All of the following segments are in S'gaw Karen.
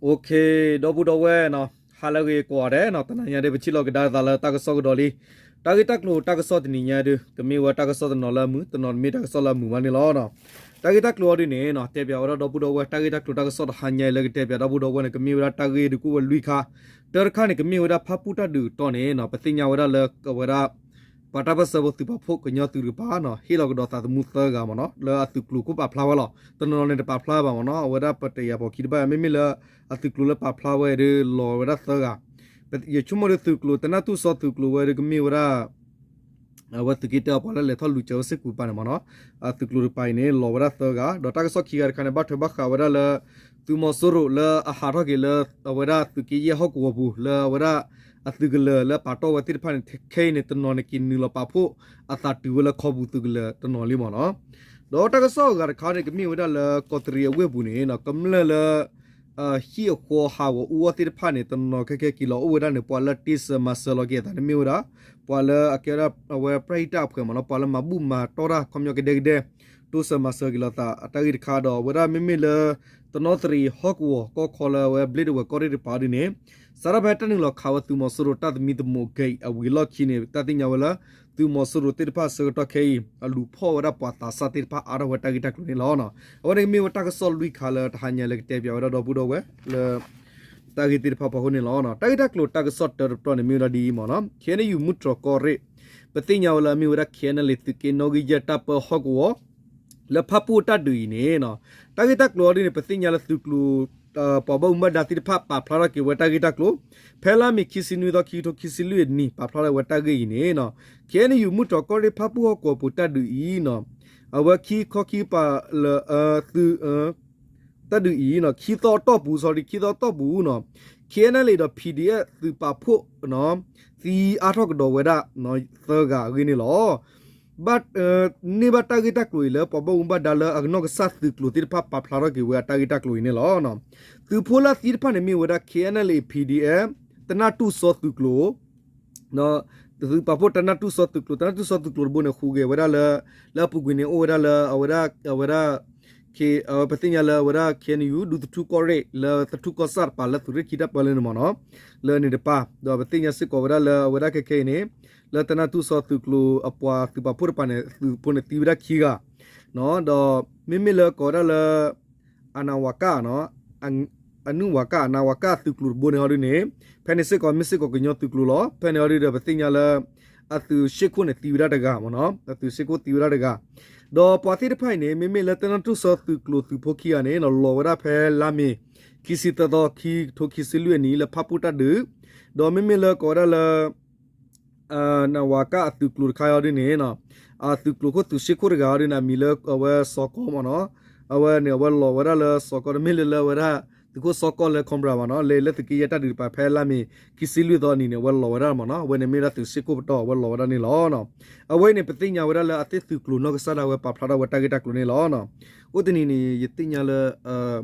Okay, ဒီပုၢ်ဒီဝဲၢ်နီၤ, ဟါလၢအဂ့ၤကိးဂၤဒဲးနီၤ, တနၤညါဒုး ပထံၣ်လိာ်ကဒါအသးလၢတၢ်ကစီၣ်ကဒီးလံ. တၢ်ဂ့ၢ်တၢ်ကျိၤတၢ်ကစီၣ်တနံၤညါဒုး ကမ့ၢ်ဝဲတၢ်ကစီၣ်တနီၤလၢအမုာ်, တနီၤတမ့ၢ်တၢ်ကစီၣ်လၢအမုာ်ဘၣ်န့ၣ်လီၤ. တၢ်ဂ့ၢ်တၢ်ကျိၤအီၤဒုးန့ၣ်နီၤ, တဲပၠးဝဲဒၣ်ဒီပုၢ်ဒီဝဲၢ် တၢ်ဂ့ၢ်တၢ်ကျိၤတၢ်ကစီၣ်တဟါညါအံၤလၢကတဲပၠးဒီပုၢ်ဒီဝဲၢ်န့ၣ် ကမ့ၢ်ဝဲဒၣ်တၢ်ဂ့ၢ်ဒုးကအိၣ်ဝဲလွံၢ်ခါ. တၢတခါန့ၣ် ကမ့ၢ်ဝဲဒၣ်ဖၣ်ပူၣ်တၢ်ဒုးအတီၢ်န့ၣ်နီၤ, ပသ့ၣ်ညါဝဲဒၣ်လၢအဝဲဒၣ် ပှၤတၢ်ပၢၢ်ဆၢဖိသုးပာ်ဖှိၣ်ကညီသုးတကပၤနီၤ, ဟ့ၣ်လီၤကဒီးသးသမူသၢဂၤမ့ၢ်နီၤ, လၢအသုးကျိၤခိၣ်ပာ်ဖျါဝဲလီၤ. တနီၤနီၤန့ၣ်တပာ်ဖျါဘၣ်မ့ၢ်နီၤ, အဝဲဒၣ်ပတယၤပိာ်ခံတဘၣ်, မ့မ့ၢ်လၢအသုးကျိၤလၢပာ်ဖျါဝဲဒုး လီၤဝဲဒၣ်သၢဂၤ. ယဆိကမိၣ်ဒုးသုးကျိၤ တနၢ်တူၢ်စီသုးကျိၤဝဲဒုးကမ့ၢ်ဝဲဒၣ် အဝဲသုးက့တၢအပှၤလၢလဲၤထီၣ်လူၤစၢၤဝဲစ့ၢ်ကီးတကပၤန့ၣ်မ့ၢ်နီၤ, အသုးကျိၤတကပၤအံၤန့ၣ် လီၤဝဲဒၣ်သၢဂၤ, ဒီးတၢ်ကစီၣ်ခံဂၤတခါန့ၣ် ဘၣ်ထွဲဘၣ်ဃးဝဲဒၣ်လၢ သုးမီၤစိရိၤလၢအဟးထီၣ်က့ၤလၢ အဝဲဒၣ်သုးက့ယဲၢ်ဟီၣ်ကဝီၤပူၤ လၢအဝဲဒၣ်အသုးကလၢၤလၢပာ်တီၢ်ဝဲသ့ၣ်တဖၣ်န့ၣ် ခဲအံၤန့ၣ် တနီၤန့ၣ်က့ၤနုာ်လီၤပာ်ဖှိၣ်အသးတုၤဝဲလၢခီပူၤသုးကလၢၤတနီၤလံမ့ၢ်နီၤ. ဒီးတၢ်ကစီၣ်အဂၤတခါန့ၣ် ကမ့ၢ်ဝဲဒၣ်လၢကီးတရံးအဝ့ၢ်ပူၤန့ၣ် ကမျၢၢ်လၢ ဟံၣ်အဃီဟးဂီၤအူအီၣ်သ့ၣ်တဖၣ်န့ၣ် တနီၤခဲခဲက့ၤလီၤအိၣ်ဝဲဒၣ်န့ၣ် ပှၤလၢတ့စၢၤမၤစၢၤလီၤက့ၤအသးန့ၣ်မ့ၢ်ဝဲဒၣ် ပှၤလၢအကဲဝဲဒၣ်အဝဲပရဟိတအဖွဲ့မ့ၢ်နီၤ, ပှၤလၢမၤဘူၣ်မၤတီၢ်တၢ်ခီပညီကဒဲကဒဲ တိစၢၤမၤစၢၤက့ၤလီၤသးအတၢ်ဂ့ၢ်တခါဒီး အဝဲဒၣ်မ့မ့ၢ်လၢ တနီသရံၣ်ဟီၣ်ကဝီၤကီၢ်ခီလၢအဝဲဘျ့ဒဝဲၢ်ကီၢ်ရ့ၣ်တကပၤဒုန့ၣ် စးထီၣ်ဖဲတၢ်နုာ်လီၤခးဝဲသုးမီၤစိရိၤတၢ်သမံသမိးအဂ့ၢ်အံၤ အဝံၤအလီၢ်ခံန့ၣ် တၢ်သ့ၣ်ညါဝဲလၢ သုးမီၤစိရိၤသ့ၣ်တဖၣ်ဆၢကတီၢ်ခဲအံၤ အလူၤဖီၣ်ဝဲဒၣ်ပှၤသးစၢ်သ့ၣ်တဖၣ်အါထီၣ်ဝဲတၢ်ဂ့ၢ်တၢ်ကျိၤန့ၣ်လီၤ. အဝဲန့ၣ်ကမ့ၢ်ဝဲတၢ်ကစီၣ်လွံၢ်ခါလၢတဟါညါလၢကတဲပၠးဝဲဒၣ်ဒီပုၢ်ဒီဝဲၢ်လၢ တၢ်ဂ့ၢ်သ့ၣ်တဖၣ်ဖီခိၣ်န့ၣ်လီၤ. တၢ်ဂ့ၢ်တၢ်ကျိၤတၢ်ကစီၣ်တၢတပတီၢ်န့ၣ်မ့ၢ်ဝဲဒၣ်ဒ်အံၤမ့ၢ်နီၤ, ခ့ၣ်အဲၣ်ယူၣ်မုၢ်တြီၢ်ကီၢ်ရ့ၣ် ပသ့ၣ်ညါဝဲလၢအမ့ၢ်ဝဲဒၣ် ခ့ၣ်အဲၣ်ယူၣ် သုးက့နီၣ်ဂံၢ်ယဲၢ်တၢ်ပၢဟီၣ်ကဝီၤ လၢဖၣ်ပူၣ်တၢ်ဒုးအံၤန့ၣ် တၢ်ဂ့ၢ်တၢ်ကျိၤအီၤဒ်န့ၣ် ပသ့ၣ်ညါလၢသုးကျိၤ ပှၤဘၣ်မူဘၣ်ဒါသ့ၣ်တဖၣ်ပာ်ဖျါထီၣ်က့ၤဝဲတၢ်ဂ့ၢ်တၢ်ကျိၤ ဖဲလါမ့ၤခံဆံနွံသီ ခံကထိခံဆံလွံၢ်အနံၤ ပာ်ဖျါထီၣ်ဝဲတၢ်ဂ့ၢ်အံၤန့ၣ် ခ့ၣ်အဲၣ်ယူၣ်မုၢ်တြီၢ်ကီၢ်ရ့ၣ်ဖၣ်ပူၣ်ဟီၣ်ကဝီၤပူၤတၢ်ဒုးအံၤ အဝဲခံခီခံပၤလၢ သုး တၢ်ဒုးအံၤ ခံသီအတီၢ်ပူၤ sorry ခံသီအတီၢ်ပူၤနီၤ ခ့ၣ်အဲၣ်ယူၣ်ဒီး ပီၣ်ဒီအ့ၣ် သုးပာ်ဖှိၣ် သံအါထီၣ်ကဒီးဝဲဒၣ် သၢဂၤအဂ့ၢ်န့ၣ်လီၤ. ဘၣ်န့ၢ်ဘၣ်တၢ်ဂ့ၢ်တၢ်ကျိၤအံၤလၢ ပှၤဘၣ်မူဘၣ်ဒါလၢအနီၢ်ကစၢ်သုးကျိၤသ့ၣ်တဖၣ်ပာ်ဖျါထီၣ်က့ၤဝဲအတၢ်ဂ့ၢ်တၢ်ကျိၤအံၤန့ၣ်လီၤ. သုးဖိလၢအသံတဖၣ်န့ၣ်မ့ၢ်ဝဲဒၣ် ခ့ၣ်အဲၣ်ယူၣ် ပီၣ်ဒီအ့ၣ် တနၢ်တူၢ်စီသုးကျိၤ သုးပာ်ဖှိၣ်တနၢ်တူၢ်စီသုးကျိၤ တနၢ်တူၢ်စီသုးကျိၤတဘိန့ၣ် ဟူးဂဲၤဝဲဒၣ်လၢ လၢအပူၤကွံာ်န့ၣ် အိၣ်ဝဲဒၣ်လၢ အဝဲဒၣ် အဝဲဒၣ် ပသ့ၣ်ညါလၢအဝဲဒၣ် ခ့ၣ်အဲၣ်ယူၣ် ဒူသထူကီၢ်ရ့ၣ် လၢသထူကီၢ်ဆၣ်တပၤလၢသုးရ့ၣ်ခံတၢ်ပၢလၢန့ၣ်မ့ၢ်နီၤ လၢန့ၣ်တပၤ ဒီးပသ့ၣ်ညါစ့ၢ်ကီးဝဲဒၣ်လၢအဝဲဒၣ်ခဲခဲအံၤန့ၣ် လၢတနၢ်တူၢ်စီသုးကျိၤအပှၤသုးပာ်ဖှိၣ်တပၤန့ၣ် သုးဖိန့ၣ်သံဝဲဒၣ်ခံဂၤ ဒီးမ့မ့ၢ်လၢကိးဝဲဒၣ်လၢ အနဝက အနုဝက အနဝက သုးကျိၤတဘိန့ၣ်ဟီဒုန့ၣ် ဖဲန့ၣ်စ့ၢ်ကီးမ့ၢ်စ့ၢ်ကီးကညီသုးကျိၤလီၤ. ဖဲန့ၣ်ဟီဒုဒီး ပသ့ၣ်ညါလၢ အသုးရှ့ၣ်ခိၣ်န့ၣ်သံဝဲဒၣ်တဂၤမ့ၢ်နီၤ အသုးရှ့ၣ်ခိၣ်သံဝဲဒၣ်တဂၤ ဒီးပှၤသ့ၣ်တဖၣ်အံၤန့ၣ် မ့မ့ၢ်လၢတနၢ်တူၢ်စီသုးကျိၤသုးဖိခံဂၤန့ၣ် လီၤဝဲဒၣ်ဖဲလါမ့ၤ ခံဆံသၢသီ ခံကထိခံဆံလွံၢ်အနံၤ လၢဖၣ်ပူၣ်တၢ်ဒုး ဒီးမ့မ့ၢ်လၢကိးဝဲဒၣ်လၢ နဝက အသုးကျိၤတခါအံၤဒုန့ၣ် အသုးကျိၤခိၣ်သုးရှ့ၣ်ခိၣ်တဂၤအံၤဒုန့ၣ် အမံၤလၢအဝဲစီၤကီမ့ၢ်နီၤ အဝဲန့ၣ် အဝဲလီၤဝဲဒၣ်လၢစီၤကီ တမ့ၢ်လၢလၢအဝဲဒၣ် သုးခိၣ်စီၤကီလၢ Cobra မ့ၢ်နီၤ လၢလၢသုးက့ယဲၢ်တၢ်ဒုးတပၤ ဖဲလါမ့ၤ ခံဆံလွံၢ်သီအနံၤန့ၣ် အဝဲလီၤဝဲဒၣ်မ့ၢ်နီၤ အဝဲန့ၣ်မ့ၢ်ဝဲဒၣ်သုးရှ့ၣ်ခိၣ်ပတီၢ် အဝဲလီၤဝဲဒၣ်န့ၣ်လီၤ. အဝဲအံၤန့ၣ် ပသ့ၣ်ညါဝဲဒၣ်လၢအသ့ၣ်သုးကျိၤနီၢ်ကစၢ်ဒၣ်ဝဲပာ်ဖျါထီၣ်ဝဲတၢ်ဂ့ၢ်တၢ်ကျိၤန့ၣ်လီၤ. အိၣ်တနံၤန့ၣ် ယသ့ၣ်ညါလၢ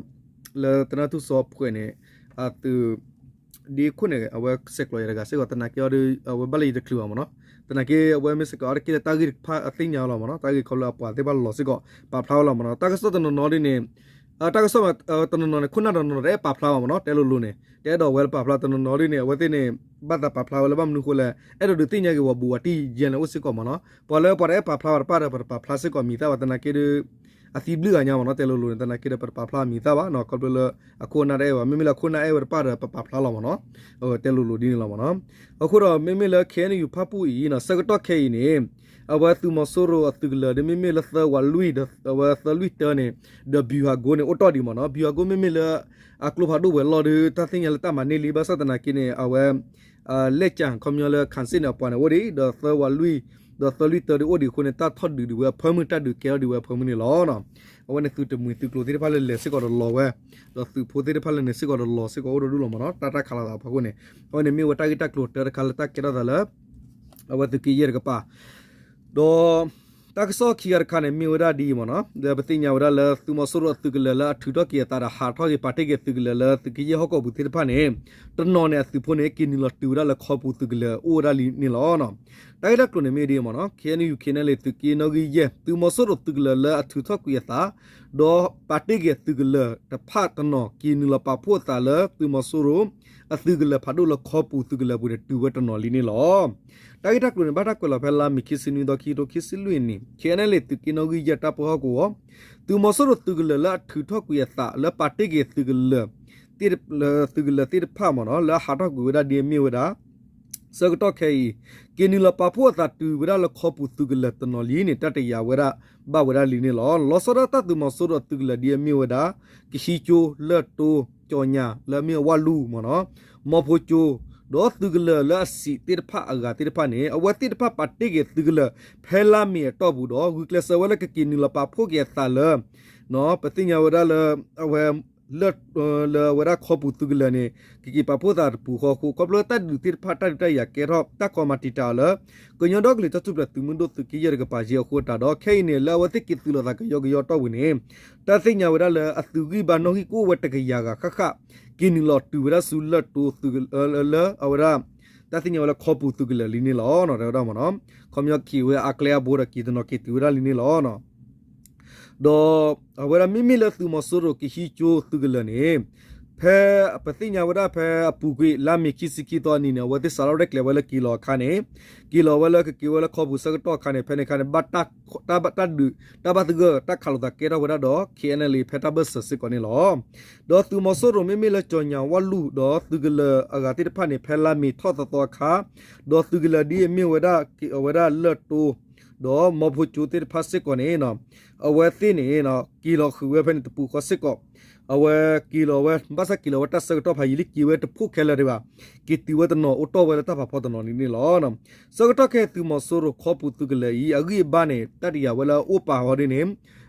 လၢတနၢ်တူၢ်စီအဖှဲးန့ၣ် အသုး ဒ့ခိၣ်န့ၣ် အဝဲဆဲးကျိးယၤတဂၤစ့ၢ်ကီး သနာ်က့အီၤဒီး အဝဲဘၣ်လၢယတချုးဘၣ်မ့ၢ်နီၤ သနာ်က့အဝဲမ့ၢ်စ့ၢ်ကီးအါတက့ၢ်လၢတၢ်ဂ့ၢ်တဖၣ်အသ့ၣ်ညါလီၤမ့ၢ်နီၤ တၢ်ဂ့ၢ်ခီဖျိအပှၤသ့ၣ်တဖၣ်လီၤစ့ၢ်ကီး ပာ်ဖျါဝဲလီၤမ့ၢ်နီၤ တၢ်ကစီၣ်တနီၤနီၤဒ်န့ၣ် တၢ်ကစီၣ်တနီၤနီၤန့ၣ် ခိၣ်နၢ်တနီၤနီၤတအဲၣ်ပာ်ဖျါဘၣ်မ့ၢ်နီၤ တဲလိၤလိၤန့ၣ် တအဲၣ်ဒိးဝဲလၢပာ်ဖျါတနီၤနီၤဒ်န့ၣ် အဝဲသ့ၣ်န့ၣ် ဘၣ်သးပာ်ဖျါဝဲလၢဘၣ်မနုၤဃိလဲၣ် အဲၣ်ဒိးဒုးသ့ၣ်ညါက့ၤဝဲဘူးဝဲတံၢ်ယဲၢ်န့ၣ်အိၣ်စ့ၢ်ကီးမ့ၢ်နီၤ ပှၤလၢပှၤတအဲၣ်ပာ်ဖျါဘၣ်တပၣ်ဒီး ပတပာ်ဖျါစ့ၢ်ကီးမံၤသၣ်ဘၣ် သနာ်က့ဒီး အသံဘျုးဂၤညါမ့ၢ်နီၤ တဲလိၤလိၤန့ၣ် သနာ်က့ဒီး ပတပာ်ဖျါမံၤသၣ်ဘၣ်နီၤ ခီဖျိလၢ အခိၣ်အနၢ်တအဲၣ်ဘၣ် မ့မ့ၢ်လၢအခိၣ်အနၢ်အဲၣ်ဝဲတပၣ်ဒီး ပပာ်ဖျါလီၤမ့ၢ်နီၤ တဲလိၤလိၤဒ်န့ၣ်လီၤမ့ၢ်နီၤ အဃိဒီး မ့မ့ၢ်လၢ ခ့ၣ်အဲၣ်ယူၣ် ဖၣ်ပူၣ်အံၤနီၤ ဆၢကတီၢ်ခဲအံၤန့ၣ် အဝဲသုးမီၤစိရိၤအသုးကလၢၤဒီး မ့မ့ၢ်လၢသၢဝးလွံၢ်ဒီး အဝဲသၢလွံၢ်တၢန့ၣ် ဒီး ဗျူဟာကုန်း န့ၣ် အိၣ်တ့ၢ်ဒံးမ့ၢ်နီၤ ဗျူဟာကုန်း မ့မ့ၢ်လၢ အကျိဖးဒိၣ်ဝဲၤလီၢ်ဒီး တၢ်သ့ၣ်ညါလၢတၢ်မၤန့ၢ်လံ ဘၣ်ဆၣ်သနာ်က့န့ၣ် အဝဲ လဲၣ်ကၠၣ် ခီပညီလၢ ခၣ်စ့ၣ်န့ၣ်အပှၤန့ၣ်အိၣ်ဒံး ဒီးသၢဝးလွံၢ် ဒီးသၢလွံၢ်တၢဒီးအိၣ်ဒံးအဃိန့ၣ် တၢ်ထီၣ်ဒုးဒံးဝဲအဖၢမုၢ် တၢ်ဒုးကဲထီၣ်ဒံးဝဲအဖၢမုၢ်န့ၣ်လီၤ. အဝဲန့ၣ်သုးတမှံၤသုးကျိၤသ့ၣ်တဖၣ်လၢလဲၤစ့ၢ်ကီးဒီးလီၤဝဲ ဒီးသုးဖိသ့ၣ်တဖၣ်လၢန့ၣ်စ့ၢ်ကီးဒီးလီၤစ့ၢ်ကီးအိၣ်ဒိၣ်ဒိၣ်လီၤမ့ၢ်နီၤ တၢ်တၢ်ခးလိာ်သးဖီခိၣ်န့ၣ် အဝဲန့ၣ်မ့ၢ်ဝဲတၢ်ဂ့ၢ်တၢ်ကျိၤတၢတခါလၢတၢ်ကဲထီၣ်သးလၢ အဝဲသုးက့ယဲၢ်တကပၤ ဒီး တၢ်ကစီၣ်ခံဂၤတခါန့ၣ်မ့ၢ်ဝဲဒၣ်ဒ်အံၤမ့ၢ်နီၤ ဒီးပသ့ၣ်ညါဝဲဒၣ်လၢသုးမီၤစိရိၤအသုးကလၢၤလၢအထုးထီၣ်က့ၤအသးဒီးဟးထီၣ်က့ၤပာ်တ့ၢ်က့ၤသုးကလၢၤလၢသုးက့ယဲၢ်ဟီၣ်ကဝီၤပူၤသ့ၣ်တဖၣ်န့ၣ် တနီၤန့ၣ်အသုးဖိန့ၣ် က့ၤနုာ်လီၤတုၤဝဲဒၣ်လၢခီပူၤသုးကလၢၤအိၣ်ဝဲဒၣ်လံန့ၣ်လီၤ. တၢ်ဂ့ၢ်တၢ်ကျိၤန့ၣ်မ့ၢ်ဒ်အံၤမ့ၢ်နီၤ ခ့ၣ်အဲၣ်ယူၣ် ခ့ၣ်အဲၣ်ယူၣ် သုးက့နီၣ်ဂံၢ်ယဲၢ် သုးမီၤစိရိၤသုးကလၢၤလၢအထုးထီၣ်ကွံာ်အသး ဒီးပာ်တ့ၢ်က့ၤသုးကလၢၤတဖၣ်တနီၤ က့ၤနုာ်လီၤပာ်ဖှိၣ်အသးလၢသုးမီၤစိရိၤ အသုးကလၢၤဖးဒိၣ်လၢခီပူၤသုးကလၢၤအပူၤန့ၣ် တုၤဝဲတနီၤလံန့ၣ်လီၤ. တၢ်ဂ့ၢ်တၢ်ကျိၤန့ၣ် ဘၣ်တၢ်ကွဲးလီၤဖဲလါမ့ၤခံဆံနွံသီ ခံကထိခံဆံလွံၢ်နံၣ် ခ့ၣ်အဲၣ်အၣ်လ့ၣ် သုးက့နီၣ်ဂံၢ်ယဲၢ်တၢ်ပၢဟီၣ်ကဝီၤ သုးမီၤစိရိၤသုးကလၢၤလၢအထုးထီၣ်ကွံာ်အသးလၢပာ်တ့ၢ်က့ၤသုးကလၢၤ သုးကလၢၤသ့ၣ်တဖၣ်မ့ၢ်နီၤ လၢအဟးထီၣ်ကွံာ်ဝဲဒၣ်ဒ်အမ့ၢ်ဝဲဒၣ် ဆၢကတီၢ်ခဲအံၤ က့ၤနုာ်လီၤပာ်ဖှိၣ်အသးတုၤဝဲဒၣ်လၢခီပူၤသုးကလၢၤတနီၤလံန့ၣ် တၢ်တယာ်ဝဲဒၣ်ဘၣ်ဝဲဒၣ်လံန့ၣ်လီၤ. လီၤဆီဒၣ်တၢ်သုးမီၤစိရိၤအသုးကလၢၤဒ်အမ့ၢ်ဝဲဒၣ် ကဟံကၠိ လၢၢ်တိ ကၠီၣ်ညၣ် လၢအမ့ၢ်ဝၣ်လူၢ်မ့ၢ်နီၤ မီဖိကၠိ ဒီးသုးကလၢၤလၢအစံးသ့ၣ်တဖၣ်အဂၤသ့ၣ်တဖၣ်န့ၣ် အဝဲသ့ၣ်တဖၣ်ပာ်တ့ၢ်က့ၤသုးကလၢၤ ဖဲလါမ့ၤအတီၢ်ပူၤဒီး ဂုာ်ကျဲးစၢးဝဲလၢကက့ၤနုာ်လီၤပာ်ဖှိၣ်က့ၤအသးလၢ ပသ့ၣ်ညါဝဲဒၣ်လၢ အဝဲ လၢၢ် လၢအဝဲဒၣ်ခီပူၤသုးကလၢၤန့ၣ် ကက့ၤပာ်ဖှိၣ်သးတပူၤဃီအဃိ ခီဖျိတၢ်ဒုးသ့ၣ်တဖၣ် တၢ်ဒုးတၢ်ယၤကဲထီၣ်တၢ်ကီမၤတံာ်တာ်အီၤလၢ ကညီဒီကလုာ်တၢ်ထူၣ်ဖျဲးသုးမုၢ်ဒိၣ်သုးက့ယဲၢ်တကပၤယဲၢ်အဃိသတးဒီး ခဲအံၤန့ၣ် လၢအဝဲသ့ၣ်က့ၤသုးလိာ်သးကယီကယီတီၢ်ပူၤန့ၣ် တၢ်သ့ၣ်ညါဝဲဒၣ်လၢအသုးဂံၢ်ဘါနီၣ်ဂံၢ်ကအိၣ်ဝဲတကယၤဂၤဃၣ်ဃၣ် က့ၤနုာ်လီၤတုၤဝဲဒၣ်ဆူလၢၢ်တိသုးကလၢၤ လၢအဝဲဒၣ် တၢ်သ့ၣ်ညါဝဲလၢခီပူၤသုးကလၢၤလံန့ၣ်လီၤ. တဲဝဲဒၣ်မ့ၢ်နီၤ ခီပညီက့ၤဝဲအါကျဲအါဘိဒီးက့ၤတနီၤက့ၤတုၤဝဲဒၣ်လံန့ၣ်လီၤ. ဒီးအဝဲဒၣ်မ့မ့ၢ်လၢသုးမီၤစိရိၤကဟံကၠိသုးကလၢၤန့ၣ် ဖဲပသ့ၣ်ညါဝဲဒၣ်ဖဲအပူၤကွံာ်လါမ့ၤခံဆံခံသီအနံၤန့ၣ် အဝဲသ့ၣ်စးထီၣ်ရဲၣ်ကျဲၤဝဲလၢက့ၤလီၤအခါန့ၣ် က့ၤလီၤဝဲလၢကက့ၤဝဲလၢခီပူၤဆၢကတီၢ်အခါန့ၣ် ဖဲန့ၣ်အခါန့ၣ် ဘၣ်တၢ်ဒုး တၢ်ဘၣ်တၢ်ဒုးတၢ်ဘၣ်သဂၢၢ်တၢ်ခးလိာ်သးကဲထီၣ်ဝဲဒၣ်ဒီး ခ့ၣ်အဲၣ်အၣ်လ့ၣ် ဖဲတၢ်ဘၢၣ်စၢၤစ့ၢ်ကီးန့ၣ်လီၤ. ဒီးသုးမီၤစိရိၤမ့မ့ၢ်လၢကၠီၣ်ညၣ်ဝၣ်လူၢ် ဒီးသုးကလၢၤအဂၤသ့ၣ်တဖၣ်န့ၣ် ဖဲလါမ့ၤထီၣ်သီသီအခါ ဒီးသုးကလၢၤဒ်အမ့ၢ်ဝဲဒၣ် အဝဲဒၣ်လၢၢ်တိ ဒီးမီဖိကၠိသ့ၣ်တဖၣ်စ့ၢ်ကီးန့ၣ် အဝဲသ့ၣ်န့ၣ် က့ၤလီၤဃုာ်ဝဲဖဲန့ၣ်တပူၤဃီစ့ၢ်ကီး အဝဲက့ၤလီၤဝဲ ဘၣ်ဆၣ်က့ၤလီၤဝဲတၢ်ဆၢကတီၢ်ဖးယံာ်လံ က့ၤဝဲတဖှိၣ်ခဲလၢာ်ဒံးဘၣ် က့ၤတုၤဝဲတနီၤအိၣ်တီၢ်ဝဲလၢတၢ်ဖးဖီတနီၤန့ၣ်လီၤ. ဆၢကတီၢ်ခဲအံၤသုးမီၤစိရိၤခီပူၤသုးကလၢၤအံၤ အဂံၢ်အဘါန့ၣ် တၢ်တယာ်ဝဲလၢအအိၣ်ပာ်ဃီဒ်န့ၣ်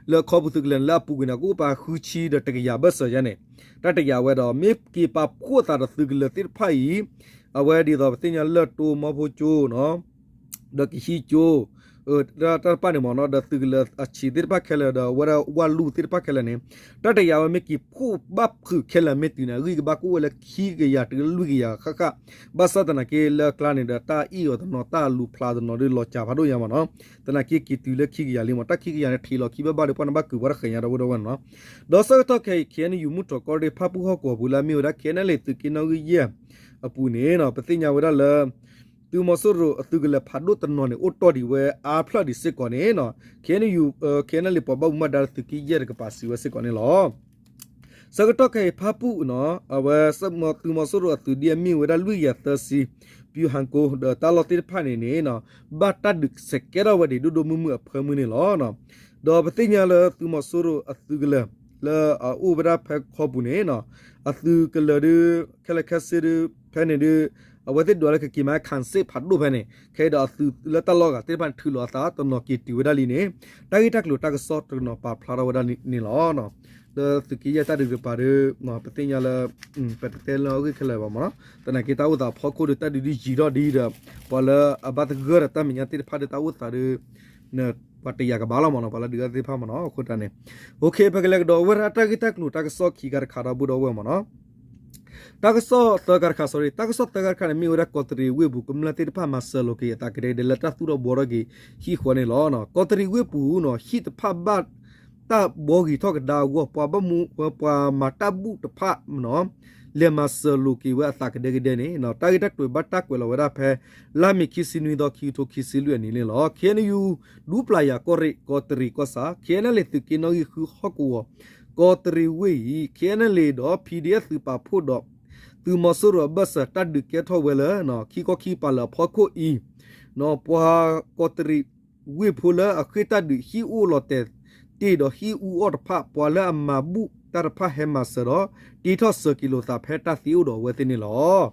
လၢခီပူၤသုးကလၢၤန့ၣ် လၢအပူၤကွံာ်န့ၣ် ကအိၣ်ပာ်ဃုဆံဒီးတကယၤဘၢၣ်စၢၤယါန့ၣ် တၢ်တယာ်ဝဲဒီး မ့ၢ်က့ၤပာ်ဖှိၣ်အသးဒီးသုးကလၢၤသ့ၣ်တဖၣ်အံၤ အဝဲဒ်သိးပသ့ၣ်ညါလၢၢ်တိ မီဖိကၠိ ဒီးကဟံကၠိ တၢ်တဖၣ်န့ၣ်မ့ၢ်နီၤ ဒီးသုးကလၢၤအဆံးသ့ၣ်တဖၣ်ခဲလၢာ် ဒီးအဝဲဒၣ်ဝၣ်လူၢ်သ့ၣ်တဖၣ်ခဲလၢာ်န့ၣ် တၢ်တယာ်ဝဲမ့ၢ်က့ၤဖှိၣ်ဘၣ်ဖုးခဲလၢာ်မ့ၢ်တုၤန့ၣ် အဂံၢ်ကဘါကအိၣ်ဝဲလၢခံကယၤတုၤလၢလွံၢ်ကယၤဃၣ်ဃၣ် ဘၣ်ဆၣ်သနာ်က့လၢအကျါန့ၣ်ဒီး တၢ်အ့ၣ်အီၤတနီၤ တၢ်လူၤဖျါတနီၤဒီးလီၤစှၤဖးဒိၣ်ညါမ့ၢ်နီၤ သနာ်က့က့ၤတုၤလၢခံကယၤလံမ့ၢ် တၢ်ခံကယၤန့ၣ် ထံးလီၤခံဘၣ်ဘၣ်ဒီး ပှၤနဘၣ်ကုာ်ပှၤတဃဲၤညါဒီးဝဲဒီးဝဲမ့ၢ်နီၤ ဒီးဆၢကတီၢ်ခဲအံၤ ခ့ၣ်အဲၣ်ယူၣ် မုၢ်တြီၢ်ကီၢ်ရ့ၣ် ဖၣ်ပူၣ်ဟီၣ်ကဝီၤပူၤလၢအမ့ၢ်ဝဲဒၣ် ခ့ၣ်အဲၣ်အၣ်လ့ၣ် သုးက့နီၣ်ဂံၢ်ယဲၢ်အပူၤန့ၣ် ပသ့ၣ်ညါဝဲဒၣ်လၢ သုးမီၤစိရိၤအသုးကလၢၤဖးဒိၣ်တနီၤန့ၣ် အိၣ်တီၢ်ဒံးဝဲအါဖျၢၣ်ဒံးစ့ၢ်ကီးန့ၣ် ခ့ၣ်အဲၣ်ယူၣ် ခ့ၣ်အဲၣ်အၣ်လ့ၣ် ပှၤဘၣ်မူဘၣ်ဒါလၢသုးက့ယဲၢ်တကပၤစံးဝဲစ့ၢ်ကီးန့ၣ်လီၤ. ဆၢကတီၢ်ခဲအံၤဖၣ်ပူၣ် အဝဲ သုးမီၤစိရိၤအသုးဒ်အမ့ၢ်ဝဲဒၣ်လွံၢ်ကယၤသၢဆံ ပူၤဟၣ်ကိ ဒီးတၢ်လီၢ်သ့ၣ်တဖၣ်န့ၣ်န့ၣ် ဘၣ်တၢ်ဒုးစဲးကဲထီၣ်ဝဲဒံးဒိၣ်ဒိၣ်မုၢ်မုၢ်အဖၢမုၢ်န့ၣ်လီၤ. ဒီးပသ့ၣ်ညါလၢသုးမီၤစိရိၤအသုးကလၢၤ လၢအအိၣ်ဝဲဒၣ်ဖဲခီပူၤန့ၣ် အသုးကလၢၤဒုး ခဲလၢာ်ခဲဆ့ဒုး ဖဲန့ၣ်ဒုး အဝဲသ့ၣ်ဒွးလၢကက့ၤမၤခၣ်စ့ၣ်ဖးဒိၣ်ဖဲန့ၣ် ခဲအံၤဒီးအသုးလၢတၢ်လီၢ်ဂၤသ့ၣ်တဖၣ်န့ၣ် ထုးလီၤအသးတနီၤက့ၤတုၤဝဲဒၣ်လံန့ၣ် တၢ်ဂ့ၢ်တၢ်ကျိၤတၢ်ကစီၣ်တနီၤပာ်ဖျါထီၣ်ဝဲဒၣ်န့ၣ်လီၤ. လၢသုးက့ယဲၢ်တၢ်ဒုးတကပၤဒီး ပသ့ၣ်ညါလၢ ပတတဲလၢအဂ့ၢ်ခဲလၢာ်ဘၣ်မ့ၢ်နီၤ သနာ်က့တၢ်အိၣ်သးအဖီခိၣ်ဒီး တၢ်ဒုးဒုးယံာ်ထီၣ်ဒ်ဒီး ပှၤလၢအဘၣ်သဂၢၢ်ဒီးတၢ်မဲာ်ညါသ့ၣ်တဖၣ်ဒီး တၢ်အိၣ်သးဒီး ပှၤတယာ်ကဘၣ်လီၤမ့ၢ်နီၤ ပှၤလၢဒုးတၢ်သ့ၣ်တဖၣ်မ့ၢ်နီၤ အဃိတၢ်န့ၣ် ပကလဲၤကဒီးဝဲဒၣ်တၢ်ဂ့ၢ်တၢ်ကျိၤတၢ်ကစီၣ်ခံခါတခါဒီပုၢ်ဒီဝဲၢ်မ့ၢ်နီၤ တၢ်ကစီၣ်သၢခါတခါ sorry တၢ်ကစီၣ်သၢခါတခါန့ၣ် မ့ၢ်ဝဲဒၣ်ကီးတရံးဝ့ၢ်ပူၤ ကမျၢၢ်သ့ၣ်တဖၣ်မၤစၢၤလိာ်က့ၤအသးကဒဲကဒဲလၢတၢ်သူၣ်ထီၣ်ဘှီထီၣ်က့ၤဟံၣ်ဃီန့ၣ်လီၤ. ကီးတရံးဝ့ၢ်ပူၤနီၤ ဟံၣ်တဖၣ်ဘၣ်တၢ်ဘှီဂ့ၤထီၣ်ကဒါအဂီၢ် ပှၤဘၣ်မူ ပှၤမၤတၢ်ဘူၣ်တဖၣ်နီၤ လဲၤမၤစၢၤလိာ်က့ၤဝဲအသးကဒဲကဒဲန့ၣ် တၢ်ဂ့ၢ်တၢ်ကျိၤဘၣ်တၢ်ကွဲးလီၤဝဲဒၣ်ဖဲ လါမ့ၤခံဆံနွံသီ ခံကထိခံဆံလွံၢ်အနံၤန့ၣ်လီၤ. ခ့ၣ်အဲၣ်ယူၣ် ဒူပျၢ်ယၤကီၢ်ရ့ၣ် ကီးတရံးကီၢ်ဆၣ် ခ့ၣ်အဲၣ်အၣ်လ့ၣ် သုးက့နီၣ်ဂံၢ်ဃုဟီၣ်ကဝီၤ ကီးတရံးဝ့ၢ်အံၤ ခ့ၣ်အဲၣ်အၣ်လ့ၣ်ဒီး ပီၣ်ဒီၣ်အဲၣ် သုးပာ်ဖှိၣ်ဒီး သုးမီၤစိရိၤအဘၢၣ်စၢၤတၢ်ဒုးကဲထီၣ်ဝဲလၢ ခံခီခံကပၤလၢအဖီခိၣ်အံၤ ပှၤကီးတရံးဝ့ၢ်ဖိလၢအဃ့ၢ်တၢ်ဒုးဟံၣ်အိၣ်လီၤတဲာ်တ့ၢ်ဒီးဟံၣ်အူအီၣ်တဖၣ် ပှၤလၢအမၤဘူၣ်တၢ်တဖၣ်ဟဲမၤစၢၤဒီး တ့ထီၣ်စၢၤက့ၤလိာ်သးဖဲတၢ်သ့အိၣ်ဒီးအဝဲသ့ၣ်န့ၣ်လီၤ.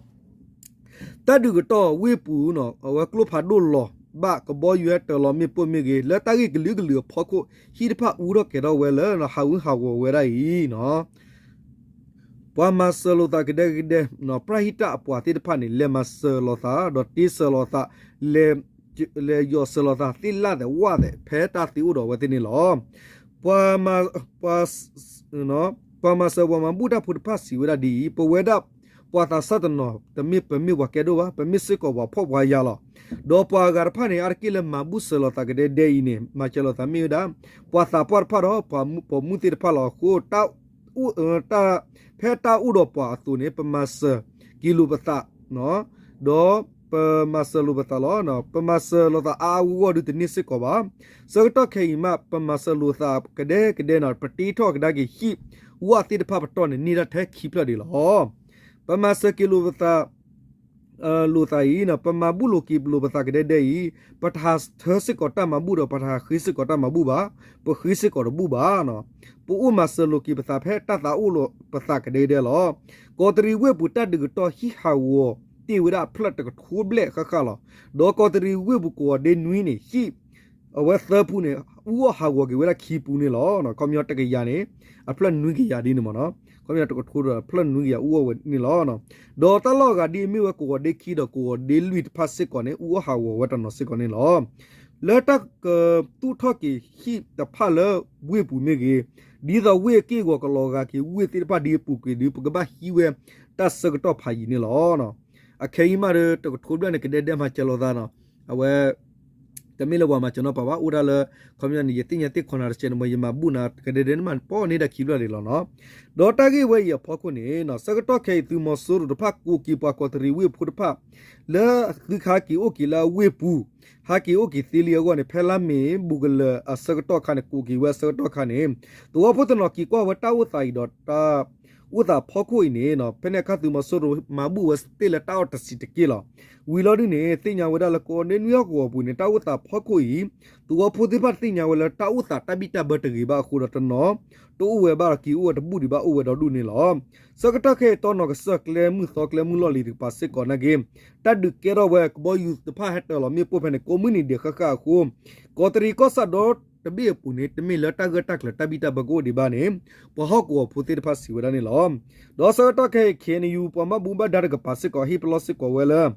တၢ်ဒုးကတီၢ်ဝ့ၢ်ပူၤ အဝဲကျိဖးဒိၣ်လီၤဘၣ် ကဘီယူၤဟဲတၢၤလီၤမ့ၣ်ပိၢ်မ့ၢ်ဂ့ၤ လၢတၢ်ဂ့ၢ်ကလုာ်ကလုာ်အဖီခိၣ် ဟံၣ်တဖၣ်အူထီၣ်ကဲၤထီၣ်ဝဲလၢ ဟးဝံဟးဂီၤဝဲဒၣ်အံၤ ပှၤမၤစၢၤလိာ်သးကဒဲကဒဲ ပှၤဟံၣ်တၢ်အပှၤသ့ၣ်တဖၣ်န့ၣ် လဲၤမၤစၢၤလိာ်သး ဒီးတ့စၢၤလိာ်သး လဲၤယီၢ်စၢၤလိာ်သး သ့ၣ်လၣ်သဲးဝၣ်သဲး ဖဲတၢ်သ့အိၣ်ဒီးအဝဲသ့ၣ်န့ၣ်လီၤ. ပှၤ ပှၤမၤစၢၤပှၤမၤဘူၣ်တၢ်ဖိတဖၣ်စံးဝဲဒၣ်ဒ်အံၤ, ပဝဲဒၣ် ပှၤသးစၢ်တနီၤ တမ့ၢ်ပမ့ၢ်ပှၤကဲဒိၣ်ဘၣ်, ပမ့ၢ်စ့ၢ်ကီးပှၤဖှီၣ်ပှၤယာ်လီၤ. ဒီးပှၤအဂၤတဖၣ်န့ၣ် အါတက့ၢ်လၢမၤဘူၣ်စၢၤလိာ်သးကဒဲဒဲအံၤန့ၣ် မၤစၢၤလိာ်သးမ့ၢ်ဝဲဒၣ် ပှၤသးပှၢ်တဖၣ်ဒီး ပိာ်မုၣ်သ့ၣ်တဖၣ်လီၤ. အဃိ တၢ် ဖဲတၢ်အိၣ်ဒီးပှၤအသိးန့ၣ် ပမၤစၢၤက့ၤလိာ်ပသး ဒီးပမၤစၢၤလိာ်ပသးလီၤ. ပမၤစၢၤလိာ်သးအါအါဂီၢ်ဂီၢ်ဒုးတန့ၢ်စ့ၢ်ကီးဘၣ်. ဆၢကတီၢ်ခဲအံၤမး ပမၤစၢၤလိာ်သးကဒဲကဒဲနီၤ ပတ့ထီၣ်ကဒါက့ၤဟံၣ်ဝၣ်သ့ၣ်တဖၣ်ပတီၢ်န့ၣ် န့ၢ်ဒၣ်ထဲခံဖျၢၣ်ဒံးလီၤ. ပမၤစၢၤက့ၤလိာ်ပသး လိာ်သးအံၤ ပမၤဘူၣ်လိာ်က့ၤလိာ်ပသးကဒဲဒဲအံၤ ပတဟးထၢစ့ၢ်ကီးတၢ်မၤဘူၣ်ဒီး ပတဟးဃ့စ့ၢ်ကီးတၢ်မၤဘူၣ်ဘၣ်, ပဃ့စ့ၢ်ကီးတဘူၣ်ဘၣ်. ပအိၣ်မၤစၢၤလိာ်က့ၤပသးဖဲတၢ်သးအိၣ်လိာ်ပသးကဒဲဒဲလီၤ. ကီးတရံးဝ့ၢ်ပူၤတၢ်ဒုးကတီၢ်ဟံၣ်ဟးဂီၤတ့ၢ်ဝဲဒၣ်အဖျၢၣ်တကထိဘျဲၣ်ဃၣ်ဃၣ်လီၤ. ဒီးကီးတရံးဝ့ၢ်ပူၤကဝီၤဒ့နွံန့ၣ် ဟံၣ် အဝဲသၢပူၤန့ၣ် အူအီၣ်ဟးဂီၤက့ၤဝဲဒၣ်ခံပူၤန့ၣ်လီၤ. ခီပညီတကယၤန့ၣ် အဖျၢၣ်နွံကယၤဒ်န့ၣ်မ့ၢ်နီၤ. ခီပညီတကထိဒီး အဖျၢၣ်နွံကယၤအူအီၣ်ဝဲန့ၣ်လီၤ. ဒီးတၢ်လီၢ်အဂၤဒ်အမ့ၢ်ဝဲကဝီၤဒ့ခံဒီးကဝီၤဒ့လွံၢ်တဖၣ်စ့ၢ်ကီးန့ၣ် အူအီၣ်ဟးဂီၤဝဲတနီၤစ့ၢ်ကီးန့ၣ်လီၤ. လၢတၢ်ကသူၣ်ထီၣ်က့ၤဟံၣ်တဖၣ်လၢဝ့ၢ်ပူၤမ့ၢ်ဂ့ၤ, ဒ်သိးဝ့ၢ်အက့ၢ်အဂီၤကလီၤဂာ်က့ၤဝ့ၢ်သ့ၣ်တဖၣ်ဒ်အပူၤကွံာ်ဒီး ပကဘၣ်ဟံးဝဲတၢ်ဆၢကတီၢ်ဖးယံာ်န့ၣ်လီၤ. အခဲအံၤမးဒီး တကထိဘျဲၣ်န့ၣ် ကဒဲဒဲမၤစၢၤလိာ်သးနီၤ. အဝဲ တမ့ၢ်လၢပှၤမၤစၢၤနီတပၤဘၣ်, အိၣ်ဒၣ်လၢ ခီပညီန့ၣ် ယသ့ၣ်ညါသ့ၣ်ခီနၤတစဲးန့ၣ်မ့ၢ် ယမၤဘူၣ်နၤကဒဲဒဲန့ၣ်မး ပီၣ်န့ၢ်ဒၣ်ခံဖျၢၣ်ဒံးလီၤနီၤ. ဒီးတၢ်ဂ့ၢ်ဝဲအံၤအဖီခိၣ်န့ၣ် ဆၢကတီၢ်ခဲအံၤ သုးမီၤစိရိၤတဖၣ်ကိးက့ၤပှၤကီးတရံးဝ့ၢ်ဖိတဖၣ် လၢသုကဟဲက့ၤအိၣ်က့ၤလၢအဝ့ၢ်ပူၤ ဟဲက့ၤအိၣ်က့ၤသ့လံအဂီၢ်န့ၣ် ဖဲလါမ့ၤဘူးကလၢၤအဆၢကတီၢ်ခါန့ၣ် ကိးက့ၤဝဲအဆၢကတီၢ်ခါန့ၣ် သဝီဖိတနီၤက့ၤကွၢ်ဝဲတၢ်အိၣ်သးအံၤဒီးတၢ် အိၣ်သးဖီခိၣ်အံၤန့ၣ် ဖဲန့ၣ်အခါသုးမီၤစိရိၤမၤဘူၣ်ဝဲသ့ၣ်လၢတၢ်အီၣ်တဆံးတက့ၢ်လီၤ. ဝံၤလီၤဒုန့ၣ် သ့ၣ်ညါဝဲဒၣ်လၢကီးဒ့နွံဟီၣ်ကဝီၤပူၤန့ၣ် တၢ်အိၣ်သးဖီခိၣ်အံၤ သဝီဖိသ့ၣ်တဖၣ်တသ့ၣ်ညါဝဲလၢတၢ်အိၣ်သးတၢ်ဘံၣ်တၢ်ဘၢတဂ့ၤဘၣ်အဃိဒီးတနီၤ တအိၣ်ဝဲဘၣ်ဒီးက့ၤအိၣ်ဝဲတဘူၣ်ဒံးဘၣ်အိၣ်ဝဲဒီဒူၣ်န့ၣ်လီၤ. ဆၢကတီၢ်ခဲအံၤ တီနီၤကစၢၢ်ကျဲမုၢ်သီကျဲမုၢ်လီၢ်လံၤတကပၤစ့ၢ်ကီးနာ်က့ တၢ်ဒုးကဲထီၣ်ဝဲကဘီယူၤတဖၣ်ဟဲတၢၤလီၤမ့ၣ်ပိၢ်ဖဲန့ၣ် ကိးမုၢ်နံၤဒဲးဃၣ်ဃၣ်အဃိ ကီးတရံးကီၢ်ဆၣ်ဒီတဘ့ၣ်အပူၤန့ၣ် တမ့ၢ်လၢတၢ်ဂၢၢ်တၢ်ကျၢၤတၢ်ဘံၣ်တၢ်ဘၢကအိၣ်ဒံးဘၣ်န့ၣ် ပှၤဟီၣ်ကဝီၤဖိသ့ၣ်တဖၣ်စံးဝဲဒၣ်န့ၣ်လီၤ. ဒီးဆၢကတီၢ်ခဲအံၤ ခ့ၣ်အဲၣ်ယူၣ် ပှၤဘၣ်မူဘၣ်ဒါတကပၤစ့ၢ်ကီး ဟ့ၣ်ပလီၢ်စ့ၢ်ကီးဝဲလၢ